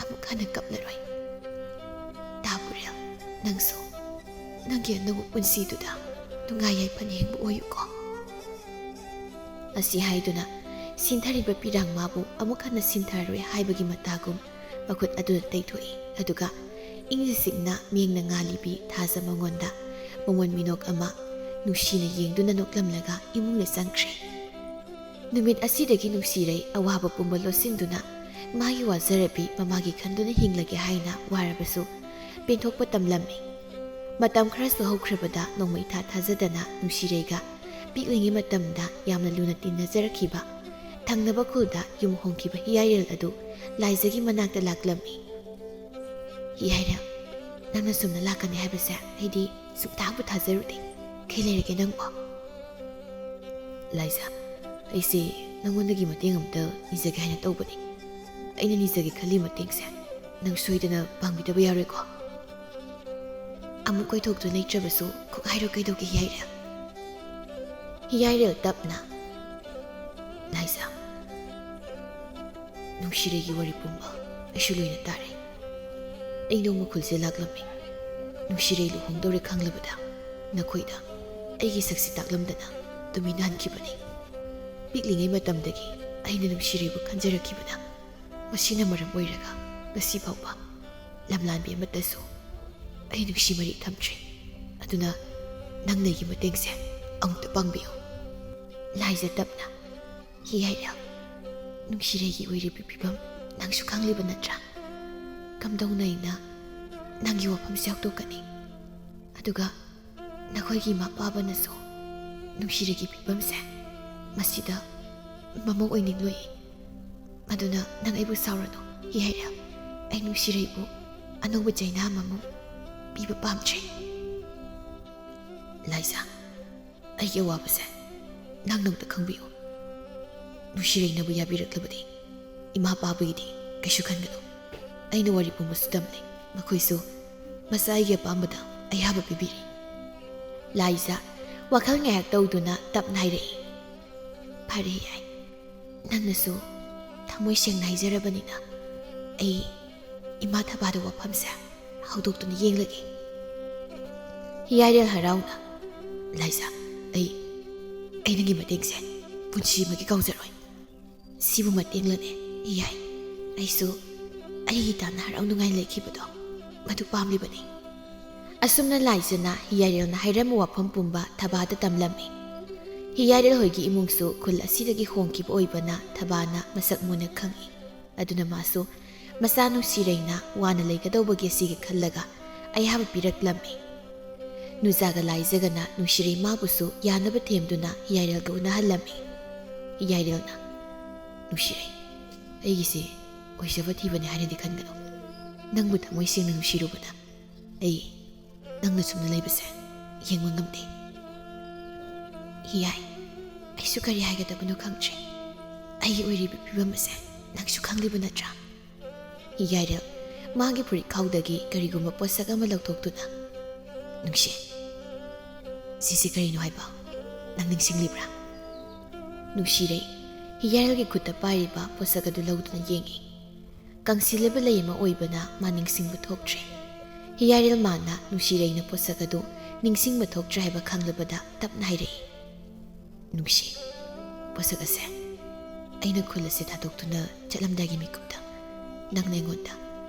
ꯑꯃꯨꯛ ꯍꯟꯅ ꯀꯞꯂꯔꯣꯏ꯫ ꯇꯥꯕꯨꯔꯦꯜ, ꯅꯪꯁꯨ ꯅꯪꯒꯤ ꯑꯅꯧꯕ ꯄꯨꯟꯁꯤꯗꯨꯗ ꯅꯨꯡꯉꯥꯏ ꯌꯥꯏꯐꯅ ꯍꯤꯡꯕ ꯑꯣꯏꯌꯨꯀꯣ꯫" ꯑꯁꯤ ꯍꯥꯏꯗꯨꯅ ꯁꯤꯟꯊꯔꯤꯕ ꯄꯤꯔꯥꯡ ꯃꯥꯕꯨ ꯑꯃꯨꯛ ꯍꯟꯅ ꯁꯤꯟꯊꯔꯔꯣꯏ ꯍꯥꯏꯕꯒꯤ ꯃꯇꯥꯒꯨꯝ ꯃꯈꯨꯠ ꯑꯗꯨꯅ ꯇꯩꯊꯣꯛꯏ꯫ ꯑꯗꯨꯒ ꯏꯪꯅ ꯆꯤꯛꯅ ꯃꯤꯡꯅ ꯉꯥꯜꯂꯤꯕꯤ ꯊꯥꯖ ꯃꯉꯣꯟꯗ ꯃꯃꯣꯟ ꯃꯤꯅꯣꯛ ꯑꯃ ꯅꯨꯡꯁꯤꯅ ꯌꯦꯡꯗꯨꯅ ꯅꯣꯛꯂꯝꯂꯒ ꯏꯃꯨꯡꯗ ꯆꯪꯈ꯭ꯔꯦ꯫ ꯅꯨꯃꯤꯠ ꯑꯁꯤꯗꯒꯤ ꯅꯨꯡꯁꯤꯔꯩ ꯑꯋꯥꯕ ꯄꯨꯝꯕ ꯂꯣꯠꯁꯤꯟꯗꯨꯅ ꯃꯥꯒꯤ ꯋꯥꯖꯔꯕꯤ ꯃꯃꯥꯒꯤ ꯈꯟꯗꯨꯅ ꯍꯤꯡꯂꯒꯦ ꯍꯥꯏꯅ ꯋꯥꯔꯕꯁꯨ ꯄꯦꯟꯊꯣꯛꯄ ꯇꯝꯂꯝꯃꯤ꯫ ꯃꯇꯝ ꯈꯔꯁꯨ ꯍꯧꯈ꯭ꯔꯕꯗ ꯅꯣꯡꯃ ꯏꯊꯥ ꯊꯥꯖꯗꯅ ꯅꯨꯡꯁꯤꯔꯩꯒ ꯄꯤꯛꯂꯤꯉꯩ ꯃꯇꯝꯗ ꯌꯥꯝꯅ ꯂꯨꯅ ꯇꯤꯟꯅꯖꯔꯛꯈꯤꯕ ꯊꯪꯅꯕ ꯈꯨꯜꯗ ꯌꯨꯝ ꯍꯣꯡꯈꯤꯕ ꯍꯤꯌꯥꯏꯔꯦꯜ ꯑꯗꯨ ꯂꯥꯏꯖꯒꯤ ꯃꯅꯥꯛꯇ ꯂꯥꯛꯂꯝꯃꯤ꯫ "ꯍꯤꯌꯥꯏꯔꯦꯜ, ꯅꯪꯅ ꯁꯨꯝꯅ ꯂꯥꯛꯀꯅꯤ ꯍꯥꯏꯕꯁꯦ ꯑꯩꯗꯤ ꯁꯨꯡꯊꯥꯕꯨ ꯊꯥꯖꯔꯨꯗꯦ꯫ ꯀꯩ ꯂꯩꯔꯒꯦ ꯅꯪꯕꯣ? ꯂꯥꯏꯖꯥ, ꯑꯩꯁꯦ ꯅꯪꯉꯣꯟꯗꯒꯤ ꯃꯇꯦꯡ ꯑꯝꯇ ꯅꯤꯖꯒꯦ ꯍꯥꯏꯅ ꯇꯧꯕꯅꯤ꯫ ꯑꯩꯅ ꯅꯤꯖꯒꯦ ꯈꯜꯂꯤ ꯃꯇꯦꯡꯁꯦ ꯅꯪ ꯁꯣꯏꯗꯅ ꯄꯥꯡꯕꯤꯗꯕ ꯌꯥꯔꯣꯏꯀꯣ? ꯑꯃꯨꯛ ꯀꯣꯏꯊꯣꯛꯇꯨꯅ ꯂꯩꯇ꯭ꯔꯕꯁꯨ ꯀꯣꯛ ꯍꯥꯏꯔꯣ, ꯀꯩꯗꯧꯒꯦ ꯍꯤꯌꯥꯏꯔꯦꯜ? ꯍꯤꯌꯥꯏꯔꯦꯜ ꯇꯞꯅ, ꯂꯥꯏꯖꯥ, ꯅꯨꯡꯁꯤꯔꯩꯒꯤ ꯋꯥꯔꯤ ꯄꯨꯝꯕ ꯑꯩꯁꯨ ꯂꯣꯏꯅ ꯇꯥꯔꯦ꯫ ꯑꯩ ꯅꯣꯡꯃ ꯈꯨꯜꯁꯦ ꯂꯥꯛꯂꯝꯃꯤ꯫ ꯅꯨꯡꯁꯤꯔꯩ ꯂꯨꯍꯣꯡꯗꯧꯔꯦ ꯈꯪꯂꯕꯗ ꯅꯈꯣꯏꯗ ꯑꯩꯒꯤ ꯁꯛꯁꯤ ꯇꯥꯛꯂꯝꯗꯅ ꯇꯨꯃꯤꯟꯅ ꯍꯟꯈꯤꯕꯅꯤ꯫ ꯄꯤꯛꯂꯤꯉꯩ ꯃꯇꯝꯗꯒꯤ ꯑꯩꯅ ꯅꯨꯡꯁꯤꯔꯩꯕꯨ ꯈꯟꯖꯔꯛꯈꯤꯕꯅ ꯃꯁꯤꯅ ꯃꯔꯝ ꯑꯣꯏꯔꯒ ꯉꯁꯤ ꯐꯥꯎꯕ ꯂꯝꯂꯥꯟꯕꯤ ꯑꯃꯠꯇꯁꯨ ꯑꯩ ꯅꯨꯡꯁꯤ ꯃꯔꯤ ꯊꯝꯗ꯭ꯔꯤ꯫ ꯑꯗꯨꯅ ꯅꯪꯅ ꯑꯩꯒꯤ ꯃꯇꯦꯡꯁꯦ ꯑꯃꯨꯛꯇ ꯄꯥꯡꯕꯤꯌꯨ꯫ ꯂꯥꯏꯖꯥ ꯇꯞꯅ, ꯍꯤꯌꯥꯏꯔꯦꯜ, ꯅꯨꯡꯁꯤꯔꯩꯒꯤ ꯑꯣꯏꯔꯤꯕ ꯐꯤꯕꯝ ꯅꯪꯁꯨ ꯈꯪꯂꯤꯕ ꯅꯠꯇ꯭ꯔꯥ? ꯀꯝꯗꯧꯅ ꯑꯩꯅ ꯅꯪꯒꯤ ꯋꯥꯐꯝꯁꯦ ꯍꯧꯗꯣꯛꯀꯅꯤ? ꯑꯗꯨꯒ ꯅꯈꯣꯏꯒꯤ ꯏꯃꯥ ꯄꯥꯕꯅꯁꯨ ꯅꯨꯡꯁꯤꯔꯩꯒꯤ ꯐꯤꯕꯝꯁꯦ ꯃꯁꯤꯗ ꯃꯃꯧ ꯑꯣꯏꯅꯤꯡꯂꯣꯏ꯫ ꯑꯗꯨꯅ ꯅꯪ ꯑꯩꯕꯨ ꯁꯥꯎꯔꯅꯨ, ꯍꯤꯌꯥꯏꯔꯦꯜ꯫ ꯑꯩ ꯅꯨꯡꯁꯤꯔꯩꯕꯨ ꯑꯅꯧꯕ ꯆꯩꯅꯥ ꯑꯃꯃꯨꯛ ꯄꯤꯕ ꯄꯥꯝꯗ꯭ꯔꯦ꯫ ꯂꯥꯏꯖꯥ, ꯑꯩꯒꯤ ꯑꯋꯥꯕꯁꯦ ꯅꯪꯅ ꯑꯃꯨꯛꯇ ꯈꯪꯕꯤꯌꯨ꯫ ꯅꯨꯡꯁꯤꯔꯩꯅꯕꯨ ꯌꯥꯕꯤꯔꯛꯂꯕꯗꯤ ꯏꯃꯥ ꯄꯥꯕꯒꯤꯗꯤ ꯀꯩꯁꯨ ꯈꯟꯒꯅꯨ꯫ ꯑꯩꯅ ꯋꯥꯔꯤ ꯄꯨꯝꯕꯁꯨ ꯇꯝꯂꯦ꯫ ꯃꯈꯣꯏꯁꯨ ꯃꯁꯥ ꯑꯩꯒꯤ ꯑꯄꯥꯝꯕꯗ ꯑꯌꯥꯕ ꯄꯤꯕꯤꯔꯤ꯫ ꯂꯥꯏꯖꯥ ꯋꯥꯈꯜ ꯉꯥꯏꯍꯥꯛ ꯇꯧꯗꯨꯅ ꯇꯞꯅ ꯍꯥꯏꯔꯛꯏ, ꯐꯔꯦ ꯌꯥꯏ, ꯅꯪꯅꯁꯨ ꯊꯃꯣꯏ ꯁꯦꯡꯅ ꯍꯥꯏꯖꯔꯕꯅꯤꯅ ꯑꯩ ꯏꯃꯥ ꯊꯕꯥꯗ ꯋꯥꯐꯝꯁꯦ ꯍꯧꯗꯣꯛꯇꯨꯅ ꯌꯦꯡꯂꯒꯦ꯫ ꯍꯤꯌꯥꯏꯔꯦꯜ ꯍꯔꯥꯎꯅ, ꯂꯥꯏꯖꯥ, ꯑꯩ, ꯑꯩ ꯅꯪꯒꯤ ꯃꯇꯦꯡꯁꯦ ꯄꯨꯟꯁꯤ ꯑꯃꯒꯤ ꯀꯥꯎꯖꯔꯣꯏ꯫ ꯁꯤꯕꯨ ꯃꯇꯦꯡꯂꯅꯦ? ꯌꯥꯏ, ꯑꯩꯁꯨ ꯑꯩꯒꯤ ꯇꯥꯟꯅ ꯍꯔꯥꯎ ꯅꯨꯡꯉꯥꯏ ꯂꯩꯈꯤꯕꯗꯣ ꯃꯗꯨ ꯄꯥꯝꯂꯤꯕꯅꯤ꯫ ꯑꯁꯨꯝꯅ ꯂꯥꯏꯖꯥꯅ ꯍꯤꯌꯥꯏꯔꯦꯜꯅ ꯍꯥꯏꯔꯝꯕ ꯋꯥꯐꯝ ꯄꯨꯝꯕ ꯊꯕꯥꯗ ꯇꯝꯂꯝꯃꯤ꯫ ꯍꯤꯌꯥꯏꯔꯦꯜ ꯍꯣꯏꯒꯤ ꯏꯃꯨꯡꯁꯨ ꯈꯨꯜ ꯑꯁꯤꯗꯒꯤ ꯍꯣꯡꯈꯤꯕ ꯑꯣꯏꯕꯅ ꯊꯕꯥꯅ ꯃꯁꯛ ꯃꯨꯟꯅ ꯈꯪꯏ꯫ ꯑꯗꯨꯅ ꯃꯥꯁꯨ ꯃꯆꯥ ꯅꯨꯡꯁꯤꯔꯩꯅ ꯋꯥꯅ ꯂꯩꯒꯗꯧꯕꯒꯤ ꯑꯁꯤꯒꯤ ꯈꯜꯂꯒ ꯑꯌꯥꯕ ꯄꯤꯔꯛꯂꯝꯃꯤ꯫ ꯅꯨꯖꯥꯒ ꯂꯥꯏꯖꯒꯅ ꯅꯨꯡꯁꯤꯔꯩ ꯃꯥꯕꯨꯁꯨ ꯌꯥꯅꯕ ꯊꯦꯝꯗꯨꯅ ꯍꯤꯌꯥꯏꯔꯦꯜꯒ ꯎꯅꯍꯜꯂꯝꯃꯤ꯫ ꯍꯤꯌꯥꯏꯔꯦꯜꯅ, ꯅꯨꯡꯁꯤꯔꯩ, ꯑꯩꯒꯤꯁꯦ ꯑꯣꯏꯖꯕ ꯊꯤꯕꯅꯤ ꯍꯥꯏꯅꯗꯤ ꯈꯟꯒꯅꯨ꯫ ꯅꯪꯕꯨ ꯊꯃꯣꯏ ꯁꯦꯡꯅ ꯅꯨꯡꯁꯤꯔꯨꯕꯅ ꯑꯩ ꯅꯪꯅ ꯁꯨꯝꯅ ꯂꯩꯕꯁꯦ ꯌꯦꯡꯕ ꯉꯝꯗꯦ꯫ ꯍꯤꯌꯥꯏ, ꯑꯩꯁꯨ ꯀꯔꯤ ꯍꯥꯏꯒꯗꯕꯅꯣ ꯈꯪꯗ꯭ꯔꯦ꯫ ꯑꯩꯒꯤ ꯑꯣꯏꯔꯤꯕ ꯐꯤꯕꯝ ꯑꯁꯦ ꯅꯪꯁꯨ ꯈꯪꯂꯤꯕ ꯅꯠꯇ꯭ꯔꯥ? ꯍꯤꯌꯥꯏꯔꯦꯜ ꯃꯥꯒꯤ ꯐꯨꯔꯤꯠꯈꯥꯎꯗꯒꯤ ꯀꯔꯤꯒꯨꯝꯕ ꯄꯣꯠꯁꯛ ꯑꯃ ꯂꯧꯊꯣꯛꯇꯨꯅ, "ꯅꯨꯡꯁꯤ, ꯁꯤꯁꯤ ꯀꯔꯤꯅꯣ ꯍꯥꯏꯕ? ꯅꯪ ꯅꯤꯡꯁꯤꯡꯂꯤꯕ꯭ꯔꯥ?" ꯅꯨꯡꯁꯤꯔꯩ ꯍꯤꯌꯥꯏꯔꯦꯜꯒꯤ ꯈꯨꯠꯇ ꯄꯥꯏꯔꯤꯕ ꯄꯣꯠꯁꯛ ꯑꯗꯨ ꯂꯧꯗꯨꯅ ꯌꯦꯡꯏ꯫ ꯀꯪꯁꯤꯜꯂꯕ ꯂꯩ ꯑꯃ ꯑꯣꯏꯕꯅ ꯃꯥ ꯅꯤꯡꯁꯤꯡꯕ ꯊꯣꯛꯇ꯭ꯔꯦ꯫ ꯍꯤꯌꯥꯏꯔꯦꯜ ꯃꯥꯅ ꯅꯨꯡꯁꯤꯔꯩꯅ ꯄꯣꯠꯁꯛ ꯑꯗꯨ ꯅꯤꯡꯁꯤꯡꯕ ꯊꯣꯛꯇ꯭ꯔꯦ ꯍꯥꯏꯕ ꯈꯪꯂꯕꯗ ꯇꯞꯅ ꯍꯥꯏꯔꯛꯏ, "ꯅꯨꯡꯁꯤ, ꯄꯣꯠꯁꯛ ꯑꯁꯦ ꯑꯩꯅ ꯈꯨꯜ ꯑꯁꯤ ꯊꯥꯗꯣꯛꯇꯨꯅ ꯆꯠꯂꯝꯗꯥꯏꯒꯤ ꯃꯤꯀꯨꯞꯇ ꯅꯪꯅ ꯑꯩꯉꯣꯟꯗ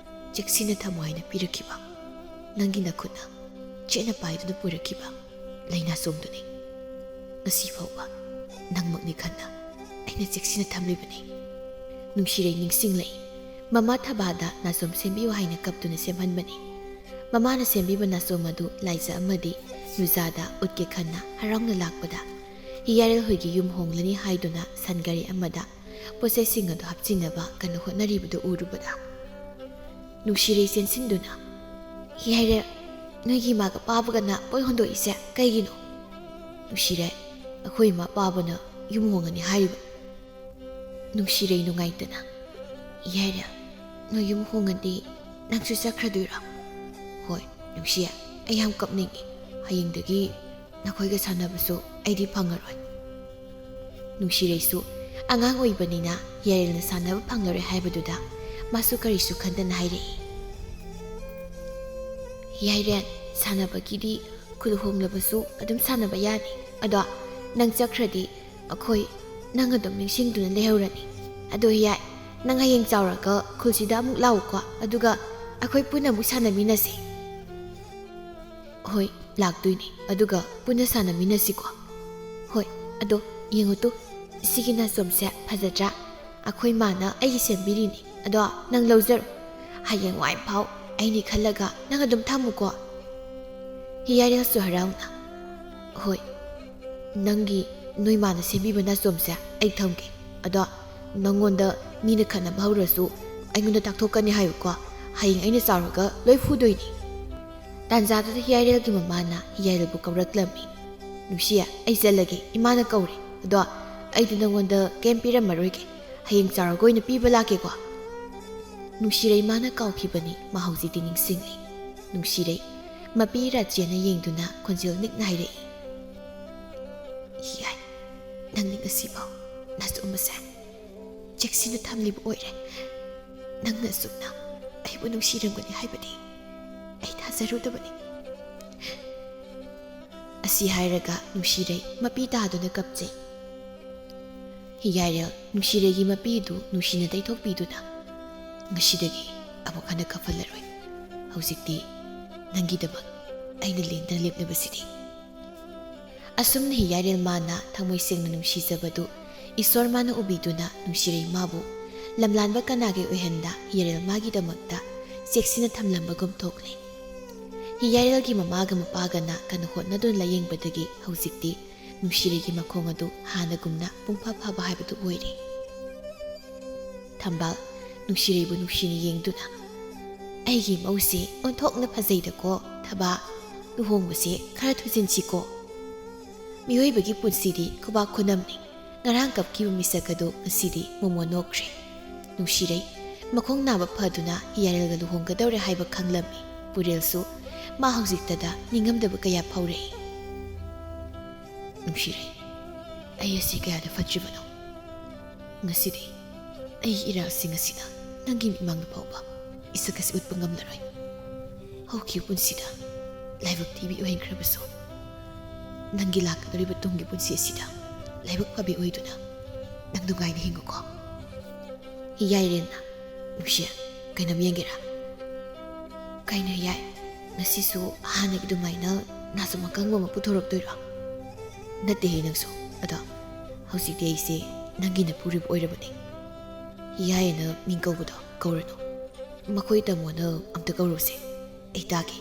ꯆꯦꯛꯁꯤꯟꯅ ꯊꯝꯃꯨ ꯍꯥꯏꯅ ꯄꯤꯔꯛꯈꯤꯕ, ꯅꯪꯒꯤ ꯅꯈꯨꯠꯅ ꯆꯦꯠꯅ ꯄꯥꯏꯗꯨꯅ ꯄꯨꯔꯛꯈꯤꯕ ꯂꯩ ꯅꯥꯆꯣꯝꯗꯨꯅꯤ꯫ ꯉꯁꯤ ꯐꯥꯎꯕ ꯅꯪꯃꯛꯅꯤ ꯈꯟꯅ ꯑꯩꯅ ꯆꯦꯛꯁꯤꯟꯅ ꯊꯝꯂꯤꯕꯅꯤ꯫" ꯅꯨꯡꯁꯤꯔꯩ ꯅꯤꯡꯁꯤꯡꯂꯛꯏ꯫ ꯃꯃꯥ ꯊꯕꯥꯗ ꯅꯥꯆꯣꯝ ꯁꯦꯝꯕꯤꯌꯨ ꯍꯥꯏꯅ ꯀꯞꯇꯨꯅ ꯁꯦꯝꯍꯟꯕꯅꯤ꯫ ꯃꯃꯥꯅ ꯁꯦꯝꯕꯤꯕ ꯅꯥꯆꯣꯝ ꯑꯗꯨ ꯂꯥꯏꯖ ꯑꯃꯗꯤ ꯅꯨꯖꯥꯗ ꯎꯠꯀꯦ ꯈꯟꯅ ꯍꯔꯥꯎꯅ ꯂꯥꯛꯄꯗ, ꯍꯤꯌꯥꯔꯦꯜ ꯍꯣꯏꯒꯤ ꯌꯨꯝ ꯍꯣꯡꯂꯅꯤ ꯍꯥꯏꯗꯨꯅ ꯁꯟ ꯒꯥꯔꯤ ꯑꯃꯗ ꯄꯣꯠꯆꯩꯁꯤꯡ ꯑꯗꯨ ꯍꯥꯞꯆꯤꯟꯅꯕ ꯀꯟꯅ ꯍꯣꯠꯅꯔꯤꯕꯗꯨ ꯎꯔꯨꯕꯗ, ꯅꯨꯡꯁꯤꯔꯩ ꯆꯦꯟꯁꯤꯟꯗꯨꯅ, "ꯍꯤꯌꯥꯔꯦꯜ, ꯅꯣꯏꯒꯤ ꯏꯃꯥꯒ ꯄꯥꯕꯒꯅ ꯄꯣꯠ ꯍꯣꯟꯗꯣꯛꯏꯁꯦ ꯀꯩꯒꯤꯅꯣ?" ꯅꯨꯡꯁꯤꯔꯩ, "ꯑꯩꯈꯣꯏ ꯏꯃꯥ ꯄꯥꯕꯅ ꯌꯨꯝ ꯍꯣꯡꯉꯅꯤ ꯍꯥꯏꯔꯤꯕ꯫" ꯅꯨꯡꯁꯤꯔꯩ ꯅꯨꯡꯉꯥꯏꯇꯅ, "ꯍꯤꯌꯥꯔꯦꯜ, ꯅꯣꯏ ꯌꯨꯝ ꯍꯣꯡꯉꯗꯤ ꯅꯪꯁꯨ ꯆꯠꯈ꯭ꯔꯗꯣꯏꯔꯣ?" "ꯍꯣꯏ ꯅꯨꯡꯁꯤ, ꯑꯩ ꯌꯥꯝ ꯀꯞꯅꯤꯡꯉꯤ꯫ ꯍꯌꯦꯡꯗꯒꯤ ꯅꯈꯣꯏꯒ ꯁꯥꯟꯅꯕꯁꯨ ꯑꯩꯗꯤ ꯐꯪꯉꯔꯣꯏ꯫" ꯅꯨꯡꯁꯤꯔꯩꯁꯨ ꯑꯉꯥꯡ ꯑꯣꯏꯕꯅꯤꯅ ꯍꯤꯌꯥꯔꯦꯜꯅ ꯁꯥꯟꯅꯕ ꯐꯪꯂꯔꯣꯏ ꯍꯥꯏꯕꯗꯨꯗ ꯃꯥꯁꯨ ꯀꯔꯤꯁꯨ ꯈꯟꯗꯅ ꯍꯥꯏꯔꯛꯏ, "ꯍꯤꯌꯥꯔꯦꯜ, ꯁꯥꯟꯅꯕꯒꯤꯗꯤ ꯈꯨꯜ ꯍꯣꯡꯂꯕꯁꯨ ꯑꯗꯨꯝ ꯁꯥꯟꯅꯕ ꯌꯥꯅꯤ꯫ ꯑꯗꯣ ꯅꯪ ꯆꯠꯈ꯭ꯔꯗꯤ ꯑꯩꯈꯣꯏ ꯅꯪ ꯑꯗꯨꯝ ꯅꯤꯡꯁꯤꯡꯗꯨꯅ ꯂꯩꯍꯧꯔꯅꯤ꯫ ꯑꯗꯣ ꯍꯤꯌꯥꯏ, ꯅꯪ ꯍꯌꯦꯡ ꯆꯥꯎꯔꯒ ꯈꯨꯜꯁꯤꯗ ꯑꯃꯨꯛ ꯂꯥꯛꯎꯀꯣ, ꯑꯗꯨꯒ ꯑꯩꯈꯣꯏ ꯄꯨꯟꯅ ꯑꯃꯨꯛ ꯁꯥꯟꯅꯃꯤꯟꯅꯁꯤ꯫" "ꯍꯣꯏ, ꯂꯥꯛꯇꯣꯏꯅꯤ, ꯑꯗꯨꯒ ꯄꯨꯟꯅ ꯁꯥꯟꯅꯃꯤꯟꯅꯁꯤꯀꯣ꯫" "ꯍꯣꯏ, ꯑꯗꯣ ꯌꯦꯡꯉꯨ ꯇꯨ, ꯁꯤꯒꯤ ꯅꯥꯆꯣꯝꯁꯦ ꯐꯖꯗ꯭ꯔꯥ? ꯑꯩꯈꯣꯏ ꯃꯥꯅ ꯑꯩꯒꯤ ꯁꯦꯝꯕꯤꯔꯤꯅꯤ꯫ ꯑꯗꯣ ꯅꯪ ꯂꯧꯖꯔꯣ꯫ ꯍꯌꯦꯡꯋꯥꯏ ꯐꯥꯎ ꯑꯩꯅꯤ ꯈꯜꯂꯒ ꯅꯪ ꯑꯗꯨꯝ ꯊꯝꯃꯨꯀꯣ꯫" ꯍꯤꯌꯥꯔꯦꯜꯁꯨ ꯍꯔꯥꯎꯅ, "ꯍꯣꯏ, ꯅꯪꯒꯤ, ꯅꯣꯏ ꯃꯥꯅ ꯁꯦꯝꯕꯤꯕ ꯅꯥꯆꯣꯝꯁꯦ ꯑꯩ ꯊꯝꯒꯦ꯫ ꯑꯗꯣ ꯅꯪꯉꯣꯟꯗ ꯃꯤꯅ ꯈꯠꯅꯕ ꯍꯧꯔꯁꯨ ꯑꯩꯉꯣꯟꯗ ꯇꯥꯛꯊꯣꯛꯀꯅꯤ ꯍꯥꯏꯌꯨꯀꯣ꯫ ꯍꯌꯦꯡ ꯑꯩꯅ ꯆꯥꯎꯔꯒ ꯂꯣꯏ ꯐꯨꯗꯣꯏꯅꯤ꯫" ꯇꯥꯟꯖꯥꯗꯨꯗ ꯍꯤꯌꯥꯏꯔꯦꯜꯒꯤ ꯃꯃꯥꯅ ꯍꯤꯌꯥꯏꯔꯦꯜꯕꯨ ꯀꯧꯔꯛꯂꯝꯃꯤ꯫ "ꯅꯨꯡꯁꯤ, ꯑꯩ ꯆꯠꯂꯒꯦ, ꯏꯃꯥꯅ ꯀꯧꯔꯦ꯫ ꯑꯗꯣ ꯑꯩꯗꯤ ꯅꯉꯣꯟꯗ ꯀꯩꯝ ꯄꯤꯔꯝꯃꯔꯣꯏꯒꯦ꯫ ꯍꯌꯦꯡ ꯆꯥꯎꯔꯒ ꯑꯣꯏꯅ ꯄꯤꯕ ꯂꯥꯛꯀꯦꯀꯣ꯫" ꯅꯨꯡꯁꯤꯔꯩ ꯃꯥꯅ ꯀꯥꯎꯈꯤꯕꯅꯤ ꯃꯥ ꯍꯧꯖꯤꯛꯇꯤ ꯅꯤꯡꯁꯤꯡꯂꯤ꯫ ꯅꯨꯡꯁꯤꯔꯩ ꯃꯄꯤ ꯔꯥꯆꯦꯟꯅ ꯌꯦꯡꯗꯨꯅ ꯈꯣꯟꯖꯦꯜ ꯅꯤꯛꯅ ꯍꯥꯏꯔꯛꯏ, "ꯍꯤꯌꯥꯏ, ꯅꯪꯗꯤ ꯉꯁꯤꯐꯥꯎ ꯅꯆꯨꯝꯕꯁꯦ ꯆꯦꯛꯁꯤꯟꯅ ꯊꯝꯂꯤꯕ ꯑꯣꯏꯔꯦ꯫ ꯅꯪꯅ ꯑꯁꯨꯝꯅ ꯑꯩꯕꯨ ꯅꯨꯡꯁꯤꯔꯝꯒꯅꯤ ꯍꯥꯏꯕꯗꯤ ꯑꯩ ꯊꯥꯖꯔꯨꯗꯕꯅꯤ꯫" ꯑꯁꯤ ꯍꯥꯏꯔꯒ ꯅꯨꯡꯁꯤꯔꯩ ꯃꯄꯤ ꯇꯥꯗꯨꯅ ꯀꯞꯆꯩ꯫ ꯍꯤꯌꯥꯏꯔꯦꯜ ꯅꯨꯡꯁꯤꯔꯩꯒꯤ ꯃꯄꯤꯗꯨ ꯅꯨꯡꯁꯤꯅ ꯇꯩꯊꯣꯛꯄꯤꯗꯨꯅ, "ꯉꯁꯤꯗꯒꯤ ꯑꯃꯨꯛ ꯍꯟꯅ ꯀꯞꯍꯜꯂꯔꯣꯏ꯫ ꯍꯧꯖꯤꯛꯇꯤ ꯅꯪꯒꯤꯗꯃꯛ ꯑꯩꯅ ꯂꯦꯡꯗꯅ ꯂꯦꯞꯂꯕꯁꯤꯗꯤ꯫" ꯑꯁꯨꯝꯅ ꯍꯤꯌꯥꯏꯔꯦꯜ ꯃꯥꯅ ꯊꯃꯣꯏ ꯁꯦꯡꯅ ꯅꯨꯡꯁꯤꯖꯕꯗꯨ ꯏꯁꯣꯔ ꯃꯥꯅ ꯎꯕꯤꯗꯨꯅ ꯅꯨꯡꯁꯤꯔꯩ ꯃꯥꯕꯨ ꯂꯝꯂꯥꯟꯕ ꯀꯅꯥꯒꯤ ꯑꯣꯏꯍꯟꯗ ꯍꯤꯌꯥꯏꯔꯦꯜ ꯃꯥꯒꯤꯗꯃꯛꯇ ꯆꯦꯛꯁꯤꯟꯅ ꯊꯝꯂꯝꯕꯒꯨꯝ ꯊꯣꯛꯂꯦ꯫ ꯍꯤꯌꯥꯏꯔꯦꯜꯒꯤ ꯃꯃꯥꯒ ꯃꯄꯥꯒꯅ ꯀꯟꯅ ꯍꯣꯠꯅꯗꯨꯅ ꯂꯥꯌꯦꯡꯕꯗꯒꯤ ꯍꯧꯖꯤꯛꯇꯤ ꯅꯨꯡꯁꯤꯔꯩꯒꯤ ꯃꯈꯣꯡ ꯑꯗꯨ ꯍꯥꯟꯅꯒꯨꯝꯅ ꯄꯨꯡꯐ ꯐꯕ ꯍꯥꯏꯕꯗꯨ ꯑꯣꯏꯔꯦ꯫ ꯊꯝꯕꯥꯜ ꯅꯨꯡꯁꯤꯔꯩꯕꯨ ꯅꯨꯡꯁꯤꯅ ꯌꯦꯡꯗꯨꯅ, "ꯑꯩꯒꯤ ꯃꯧꯁꯤ ꯑꯣꯟꯊꯣꯛꯅ ꯐꯖꯩꯗꯀꯣ ꯊꯕꯥ꯫ ꯂꯨꯍꯣꯡꯕꯁꯦ ꯈꯔ ꯊꯨꯖꯤꯟꯁꯤꯀꯣ꯫ ꯃꯤꯑꯣꯏꯕꯒꯤ ꯄꯨꯟꯁꯤꯗꯤ ꯈꯨꯕꯥꯛ ꯈꯨꯅꯝꯅꯤ꯫ ꯉꯔꯥꯡ ꯀꯞꯈꯤꯕ ꯃꯤꯁꯛ ꯑꯗꯨ ꯉꯁꯤꯗꯤ ꯃꯣꯃꯣꯟ ꯅꯣꯛꯈ꯭ꯔꯦ꯫" ꯅꯨꯡꯁꯤꯔꯩ ꯃꯈꯣꯡ ꯅꯥꯕ ꯐꯗꯨꯅ ꯍꯤꯌꯥꯏꯔꯦꯜꯒ ꯂꯨꯍꯣꯡꯒꯗꯧꯔꯦ ꯍꯥꯏꯕ ꯈꯪꯂꯝꯃꯤ꯫ ꯄꯨꯔꯦꯜꯁꯨ ꯃꯥ ꯍꯧꯖꯤꯛꯇꯗ ꯅꯤꯡꯉꯝꯗꯕ ꯀꯌꯥ ꯐꯥꯎꯔꯛꯏ꯫ "ꯅꯨꯡꯁꯤꯔꯩ, ꯑꯩ ꯑꯁꯤ ꯀꯌꯥꯗ ꯐꯠꯇ꯭ꯔꯤꯕꯅꯣ꯫ ꯉꯁꯤꯗꯤ ꯑꯩꯒꯤ ꯏꯔꯥꯜꯁꯤꯡ ꯑꯁꯤꯅ ꯅꯪꯒꯤ ꯃꯤꯠꯃꯥꯡꯗ ꯐꯥꯎꯕ ꯏꯁꯛ ꯑꯁꯤ ꯎꯠꯄ ꯉꯝꯂꯔꯣꯏ꯫ ꯍꯧꯈꯤꯕ ꯄꯨꯟꯁꯤꯗ ꯂꯥꯏꯕꯛ ꯊꯤꯕꯤ ꯑꯣꯏꯍꯟꯈ꯭ꯔꯕꯁꯨ, ꯅꯪꯒꯤ ꯂꯥꯛꯀꯗꯧꯔꯤꯕ ꯇꯨꯡꯒꯤ ꯄꯨꯟꯁꯤ ꯑꯁꯤꯗ ꯂꯥꯏꯕꯛ ꯐꯕꯤ ꯑꯣꯏꯗꯨꯅ ꯅꯪ ꯅꯨꯡꯉꯥꯏꯅ ꯍꯤꯡꯉꯨꯀꯣ꯫" ꯍꯤꯌꯥꯏꯔꯦꯜꯅ, "ꯅꯨꯡꯁꯤ, ꯀꯩꯅꯣꯝ ꯌꯦꯡꯒꯦꯔꯥ?" "ꯀꯩꯅꯣ ꯍꯤꯌꯥꯏ? ꯉꯁꯤꯁꯨ ꯍꯥꯟꯅꯒꯤ ꯑꯗꯨꯃꯥꯏꯅ ꯅꯥꯆꯨꯝ ꯑꯀꯪꯕ ꯑꯃ ꯄꯨꯊꯣꯔꯛꯇꯣꯏꯔꯣ?" "ꯅꯠꯇꯦꯍꯦ ꯅꯪꯁꯨ꯫ ꯑꯗꯣ ꯍꯧꯖꯤꯛꯇꯤ ꯑꯩꯁꯦ ꯅꯪꯒꯤ ꯅꯄꯨꯔꯣꯏꯕ ꯑꯣꯏꯔꯕꯅꯦ꯫ ꯍꯤꯌꯥꯏꯅ ꯃꯤꯡ ꯀꯧꯕꯗꯣ ꯀꯧꯔꯅꯨ꯫ ꯃꯈꯣꯏ ꯇꯥꯃꯣꯅ ꯑꯝꯇ ꯀꯧꯔꯨꯁꯦ꯫ ꯑꯩ ꯇꯥꯒꯦ꯫"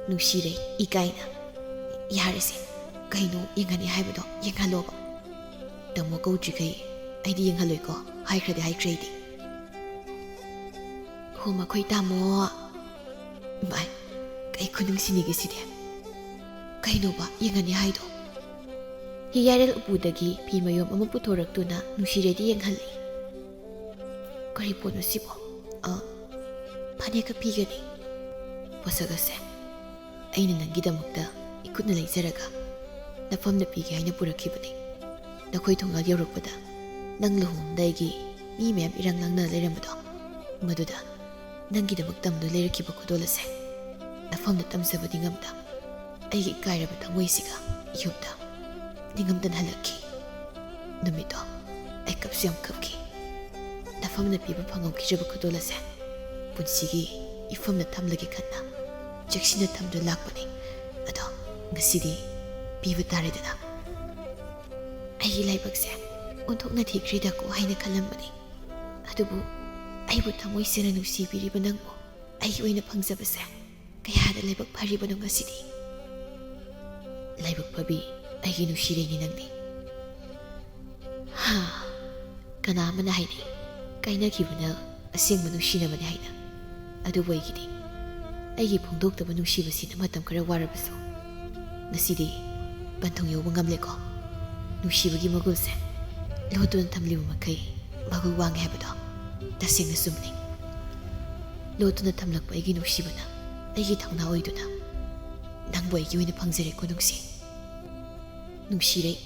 ꯅꯨꯡꯁꯤꯔꯩ ꯏꯀꯥꯏꯅ, "ꯌꯥꯔꯦꯁꯦ, ꯀꯩꯅꯣ ꯌꯦꯡꯍꯟꯅꯤ ꯍꯥꯏꯕꯗꯣ ꯌꯦꯡꯍꯜꯂꯣꯕ꯫ ꯇꯥꯃꯣ ꯀꯧꯗ꯭ꯔꯤꯈꯩ ꯑꯩꯗꯤ ꯌꯦꯡꯍꯜꯂꯣꯏꯀꯣ, ꯍꯥꯏꯈ꯭ꯔꯗꯤ ꯍꯥꯏꯈ꯭ꯔꯦ ꯑꯩꯗꯤ꯫" "ꯍꯣ, ꯃꯈꯣꯏ ꯇꯥꯃꯣ꯫" "ꯏꯃꯥꯏ, ꯀꯩ ꯈꯨꯅꯨꯡꯁꯤꯅꯤꯒꯦ ꯁꯤꯗꯤ? ꯀꯩꯅꯣꯕ ꯌꯦꯡꯍꯟꯅꯤ ꯍꯥꯏꯗꯣ? ꯍꯤꯌꯥꯏꯔꯦꯜ ꯎꯄꯨꯗꯒꯤ ꯐꯤ ꯃꯌꯣꯝ ꯑꯃ ꯄꯨꯊꯣꯔꯛꯇꯨꯅ ꯅꯨꯡꯁꯤꯔꯦꯗꯤ ꯌꯦꯡꯍꯜꯂꯤ꯫ ꯀꯔꯤ ꯄꯣꯠꯅꯣ ꯁꯤꯕꯣ? ꯑ, ꯐꯅꯦꯛꯀ ꯐꯤꯒꯅꯤ꯫ ꯄꯣꯠꯁꯛ ꯑꯁꯦ ꯑꯩꯅ ꯅꯪꯒꯤꯗꯃꯛꯇ ꯏꯈꯨꯠꯅ ꯂꯩꯖꯔꯒ ꯅꯐꯝꯗ ꯄꯤꯒꯦ ꯍꯥꯏꯅ ꯄꯨꯔꯛꯈꯤꯕꯅꯤ꯫ ꯅꯈꯣꯏ ꯊꯣꯡꯒꯥꯜ ꯌꯧꯔꯛꯄꯗ ꯅꯪ ꯂꯨꯍꯣꯡꯂꯝꯗꯥꯏꯒꯤ ꯃꯤ ꯃꯌꯥꯝ ꯏꯔꯥꯡ ꯂꯥꯡꯅ ꯂꯩꯔꯝꯕꯗꯣ, ꯃꯗꯨꯗ ꯅꯪꯒꯤꯗꯃꯛ ꯇꯝꯗꯨꯅ ꯂꯩꯔꯛꯈꯤꯕ ꯈꯨꯗꯣꯜ ꯑꯁꯦ ꯅꯐꯝꯗ ꯇꯝꯖꯕ ꯅꯤꯡꯉꯝꯗ ꯑꯩꯒꯤ ꯏꯀꯥꯏꯔꯕ ꯊꯃꯣꯏꯁꯤꯒ ꯌꯨꯝꯗ ꯅꯤꯡꯉꯝꯗꯅ ꯍꯜꯂꯛꯈꯤ꯫ ꯅꯨꯃꯤꯠꯇꯣ ꯑꯩ ꯀꯞꯁꯨ ꯌꯥꯝ ꯀꯞꯈꯤ꯫ ꯅꯐꯝꯅ ꯄꯤꯕ ꯐꯪꯍꯧꯈꯤꯗ꯭ꯔꯕ ꯈꯨꯗꯣꯜ ꯑꯁꯦ ꯄꯨꯟꯁꯤꯒꯤ ꯏꯐꯝꯗ ꯊꯝꯂꯒꯦ ꯈꯟꯅ ꯆꯦꯛꯁꯤꯟꯅ ꯊꯝꯗꯨꯅ ꯂꯥꯛꯄꯅꯤ꯫ ꯑꯗꯣ ꯉꯁꯤꯗꯤ ꯄꯤꯕ ꯇꯥꯔꯦꯗꯅ꯫ ꯑꯩꯒꯤ ꯂꯥꯏꯕꯛꯁꯦ ꯑꯣꯟꯊꯣꯛꯅ ꯊꯤꯈ꯭ꯔꯦꯗꯀꯣ ꯍꯥꯏꯅ ꯈꯜꯂꯝꯕꯅꯤ꯫ ꯑꯗꯨꯕꯨ ꯑꯩꯕꯨ ꯊꯃꯣꯏ ꯁꯦꯡꯅ ꯅꯨꯡꯁꯤꯕꯤꯔꯤꯕ ꯅꯪꯕꯨ ꯑꯩꯒꯤ ꯑꯣꯏꯅ ꯐꯪꯖꯕꯁꯦ ꯀꯌꯥꯗ ꯂꯥꯏꯕꯛ ꯐꯔꯤꯕꯅꯣ ꯉꯁꯤꯗꯤ꯫ ꯂꯥꯏꯕꯛ ꯐꯕꯤ ꯑꯩꯒꯤ ꯅꯨꯡꯁꯤꯔꯩꯅꯤ ꯅꯪꯗꯤ꯫ ꯍꯥ, ꯀꯅꯥ ꯑꯃꯅ ꯍꯥꯏꯅꯩ ꯀꯥꯏꯅꯈꯤꯕꯅ ꯑꯁꯦꯡꯕ ꯅꯨꯡꯁꯤꯅꯕꯅꯤ ꯍꯥꯏꯅ꯫ ꯑꯗꯨꯕꯨ ꯑꯩꯒꯤꯗꯤ ꯑꯩꯒꯤ ꯐꯣꯡꯗꯣꯛꯇꯕ ꯅꯨꯡꯁꯤꯕꯁꯤꯅ ꯃꯇꯝ ꯈꯔ ꯋꯥꯔꯕꯁꯨ ꯉꯁꯤꯗꯤ ꯄꯟꯊꯨꯡ ꯌꯧꯕ ꯉꯝꯂꯦꯀꯣ꯫ ꯅꯨꯡꯁꯤꯕꯒꯤ ꯃꯒꯨꯜꯁꯦ ꯂꯣꯠꯇꯨꯅ ꯊꯝꯂꯤꯕ ꯃꯈꯩ ꯃꯒꯨꯜ ꯋꯥꯡꯉꯦ ꯍꯥꯏꯕꯗꯣ ꯇꯁꯦꯡꯅ ꯆꯨꯝꯂꯦ꯫ ꯂꯣꯠꯇꯨꯅ ꯊꯝꯂꯛꯄ ꯑꯩꯒꯤ ꯅꯨꯡꯁꯤꯕꯅ ꯑꯩꯒꯤ ꯊꯧꯅꯥ ꯑꯣꯏꯗꯨꯅ ꯅꯪꯕꯨ ꯑꯩꯒꯤ ꯑꯣꯏꯅ ꯐꯪꯖꯔꯦꯀꯣ ꯅꯨꯡꯁꯤ꯫ ꯅꯨꯡꯁꯤꯔꯩ,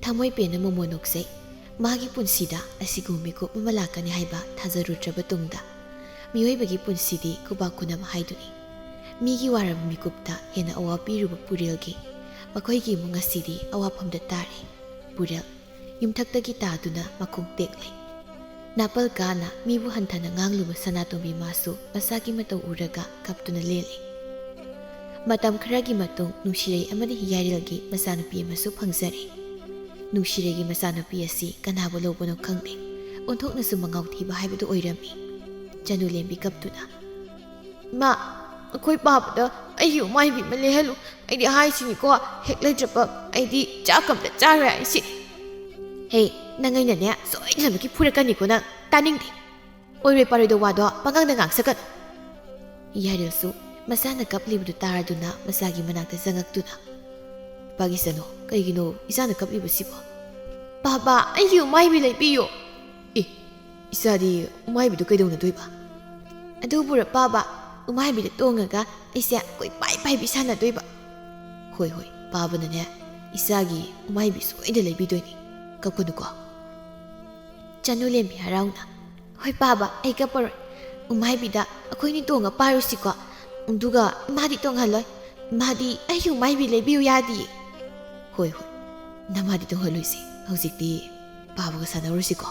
ꯊꯃꯣꯏ ꯄꯦꯟꯅ ꯃꯣꯃꯣ ꯅꯣꯛꯆꯩ꯫ ꯃꯥꯒꯤ ꯄꯨꯟꯁꯤꯗ ꯑꯁꯤꯒꯨꯝꯕ ꯃꯤꯀꯨꯞ ꯑꯃ ꯂꯥꯛꯀꯅꯤ ꯍꯥꯏꯕ ꯊꯥꯖꯔꯨꯗ꯭ꯔꯕ ꯇꯨꯡꯗ, ꯃꯤꯑꯣꯏꯕꯒꯤ ꯄꯨꯟꯁꯤꯗꯤ ꯈꯨꯕꯥꯛ ꯈꯨꯅꯕ ꯍꯥꯏꯗꯨꯅꯤ꯫ ꯃꯤꯒꯤ ꯋꯥꯔꯕ ꯃꯤꯀꯨꯞꯇ ꯍꯦꯟꯅ ꯑꯋꯥ ꯄꯤꯔꯨꯕ ꯄꯨꯔꯦꯜꯒꯤ ꯃꯈꯣꯏꯒꯤ ꯏꯃꯨꯡ ꯉꯁꯤꯗꯤ ꯑꯋꯥꯐꯝꯗ ꯇꯥꯔꯦ꯫ ꯄꯨꯔꯦꯜ ꯌꯨꯝꯊꯛꯇꯒꯤ ꯇꯥꯗꯨꯅ ꯃꯈꯣꯡ ꯇꯦꯛꯂꯦ꯫ ꯅꯥꯄꯜ ꯀꯥꯅ ꯃꯤꯕꯨ ꯍꯟꯊꯅ ꯉꯥꯡꯂꯨꯕ ꯁꯅꯥꯇꯣꯝꯕꯤ ꯃꯥꯁꯨ ꯃꯁꯥꯒꯤ ꯃꯇꯧ ꯎꯔꯒ ꯀꯞꯇꯨꯅ ꯂꯦꯜꯂꯤ꯫ ꯃꯇꯝ ꯈꯔꯒꯤ ꯃꯇꯨꯡ ꯅꯨꯡꯁꯤꯔꯩ ꯑꯃꯗꯤ ꯍꯤꯌꯥꯏꯔꯦꯜꯒꯤ ꯃꯆꯥꯅꯨꯄꯤ ꯑꯃꯁꯨ ꯐꯪꯖꯔꯦ꯫ ꯅꯨꯡꯁꯤꯔꯩꯒꯤ ꯃꯆꯥꯅꯨꯄꯤ ꯑꯁꯤ ꯀꯅꯥꯕꯨ ꯂꯧꯕꯅꯣ ꯈꯪꯗꯦ, ꯑꯣꯟꯊꯣꯛꯅꯁꯨ ꯃꯉꯥꯎ ꯊꯤꯕ ꯍꯥꯏꯕꯗꯨ ꯑꯣꯏꯔꯝꯃꯤ꯫ ꯆꯅꯨ ꯂꯦꯝꯕꯤ ꯀꯞꯇꯨꯅ, "ꯏꯃꯥ, ꯑꯩꯈꯣꯏ ꯄꯥꯕꯗ ꯑꯩꯒꯤ ꯎꯃꯥꯏꯕꯤ ꯑꯃ ꯂꯩꯍꯜꯂꯨ꯫ ꯑꯩꯗꯤ ꯍꯥꯏꯁꯤꯅꯤꯀꯣ, ꯍꯦꯛ ꯂꯩꯇ꯭ꯔꯕ ꯑꯩꯗꯤ ꯆꯥꯛ ꯑꯝꯇ ꯆꯥꯔꯣꯏ ꯍꯥꯏꯁꯤ꯫ ꯍꯦ, ꯅꯪ ꯑꯩꯅꯅꯦ ꯁꯣꯏꯗꯅꯃꯛꯀꯤ ꯐꯨꯔꯛꯀꯅꯤꯀꯣ ꯅꯪ꯫ ꯇꯥꯅꯤꯡꯗꯦ꯫ ꯑꯣꯏꯔꯣꯏ ꯄꯥꯔꯣꯏꯗ ꯋꯥꯗꯣ ꯄꯉꯥꯡꯗ ꯉꯥꯡꯁꯛꯀꯅꯨ꯫" ꯌꯥꯏꯔꯦꯜꯁꯨ ꯃꯆꯥꯅ ꯀꯞꯂꯤꯕꯗꯨ ꯇꯥꯔꯗꯨꯅ ꯃꯆꯥꯒꯤ ꯃꯅꯥꯛꯇ ꯆꯪꯉꯛꯇꯨꯅ, "ꯄꯥꯒꯤꯁꯅꯨ, ꯀꯩꯒꯤꯅꯣ ꯏꯆꯥꯅ ꯀꯞꯂꯤꯕꯁꯤꯕꯣ?" "ꯄꯥꯕ, ꯑꯩꯒꯤ ꯎꯃꯥꯏꯕꯤ ꯂꯩꯕꯤꯌꯨ!" "ꯑꯦ, ꯏꯆꯥꯗꯤ ꯎꯃꯥꯏꯕꯤꯗꯨ ꯀꯩꯗꯧꯅꯗꯣꯏꯕ?" "ꯑꯗꯨꯕꯨꯔ ꯄꯥꯕ, ꯎꯃꯥꯏꯕꯤꯗ ꯇꯣꯡꯉꯒ ꯑꯩꯁꯦ ꯀꯣꯏꯄꯥꯏ ꯄꯥꯏꯕꯤ ꯁꯥꯟꯅꯗꯣꯏꯕ?" "ꯍꯣꯏ, ꯍꯣꯏ, ꯄꯥꯕꯅꯅꯦ ꯏꯆꯥꯒꯤ ꯎꯃꯥꯏꯕꯤ ꯁꯣꯏꯗ ꯂꯩꯕꯤꯗꯣꯏꯅꯤ꯫ ꯀꯞꯀꯅꯨꯀꯣ꯫" ꯆꯅꯨ ꯂꯦꯝꯕꯤ ꯍꯔꯥꯎꯅ, "ꯍꯣꯏ ꯄꯥꯕ, ꯑꯩ ꯀꯞꯄꯔꯣꯏ꯫ ꯎꯃꯥꯏꯕꯤꯗ ꯑꯩꯈꯣꯏꯅꯤ ꯇꯣꯡꯉ ꯄꯥꯏꯔꯨꯁꯤꯀꯣ꯫ ꯑꯗꯨꯒ ꯏꯃꯥꯗꯤ ꯇꯣꯡꯍꯜꯂꯣꯏ꯫ ꯏꯃꯥꯗꯤ ꯑꯩꯒꯤ ꯎꯃꯥꯏꯕꯤ ꯂꯩꯕꯤꯌꯨ ꯌꯥꯗꯤꯌꯦ꯫" "ꯍꯣꯏ, ꯍꯣꯏ, ꯅꯃꯥꯗꯤ ꯇꯣꯡꯍꯜꯂꯣꯏꯁꯤ꯫ ꯍꯧꯖꯤꯛꯇꯤ ꯄꯥꯕꯒ ꯁꯥꯟꯅꯔꯨꯁꯤꯀꯣ꯫"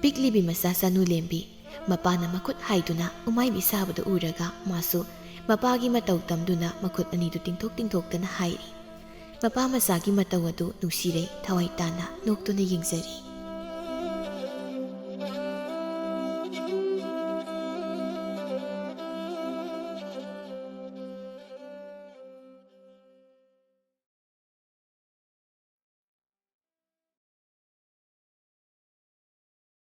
ꯄꯤꯛꯂꯤꯕꯤ ꯃꯆꯥ ꯆꯅꯨ ꯂꯦꯝꯕꯤ ꯃꯄꯥꯅ ꯃꯈꯨꯠ ꯍꯥꯏꯗꯨꯅ ꯎꯃꯥꯏꯕꯤ ꯁꯥꯕꯗꯨ ꯎꯔꯒ ꯃꯥꯁꯨ ꯃꯄꯥꯒꯤ ꯃꯇꯧ ꯇꯝꯗꯨꯅ ꯃꯈꯨꯠ ꯑꯅꯤꯗꯨ ꯇꯤꯡꯊꯣꯛ ꯇꯤꯡꯊꯣꯛꯇꯅ ꯍꯥꯏꯔꯤ꯫ ꯃꯄꯥ ꯃꯆꯥꯒꯤ ꯃꯇꯧ ꯑꯗꯨ ꯅꯨꯡꯁꯤꯔꯩ ꯊꯋꯥꯏ ꯇꯥꯅ ꯅꯣꯛꯇꯨꯅ ꯌꯦꯡꯖꯔꯤ꯫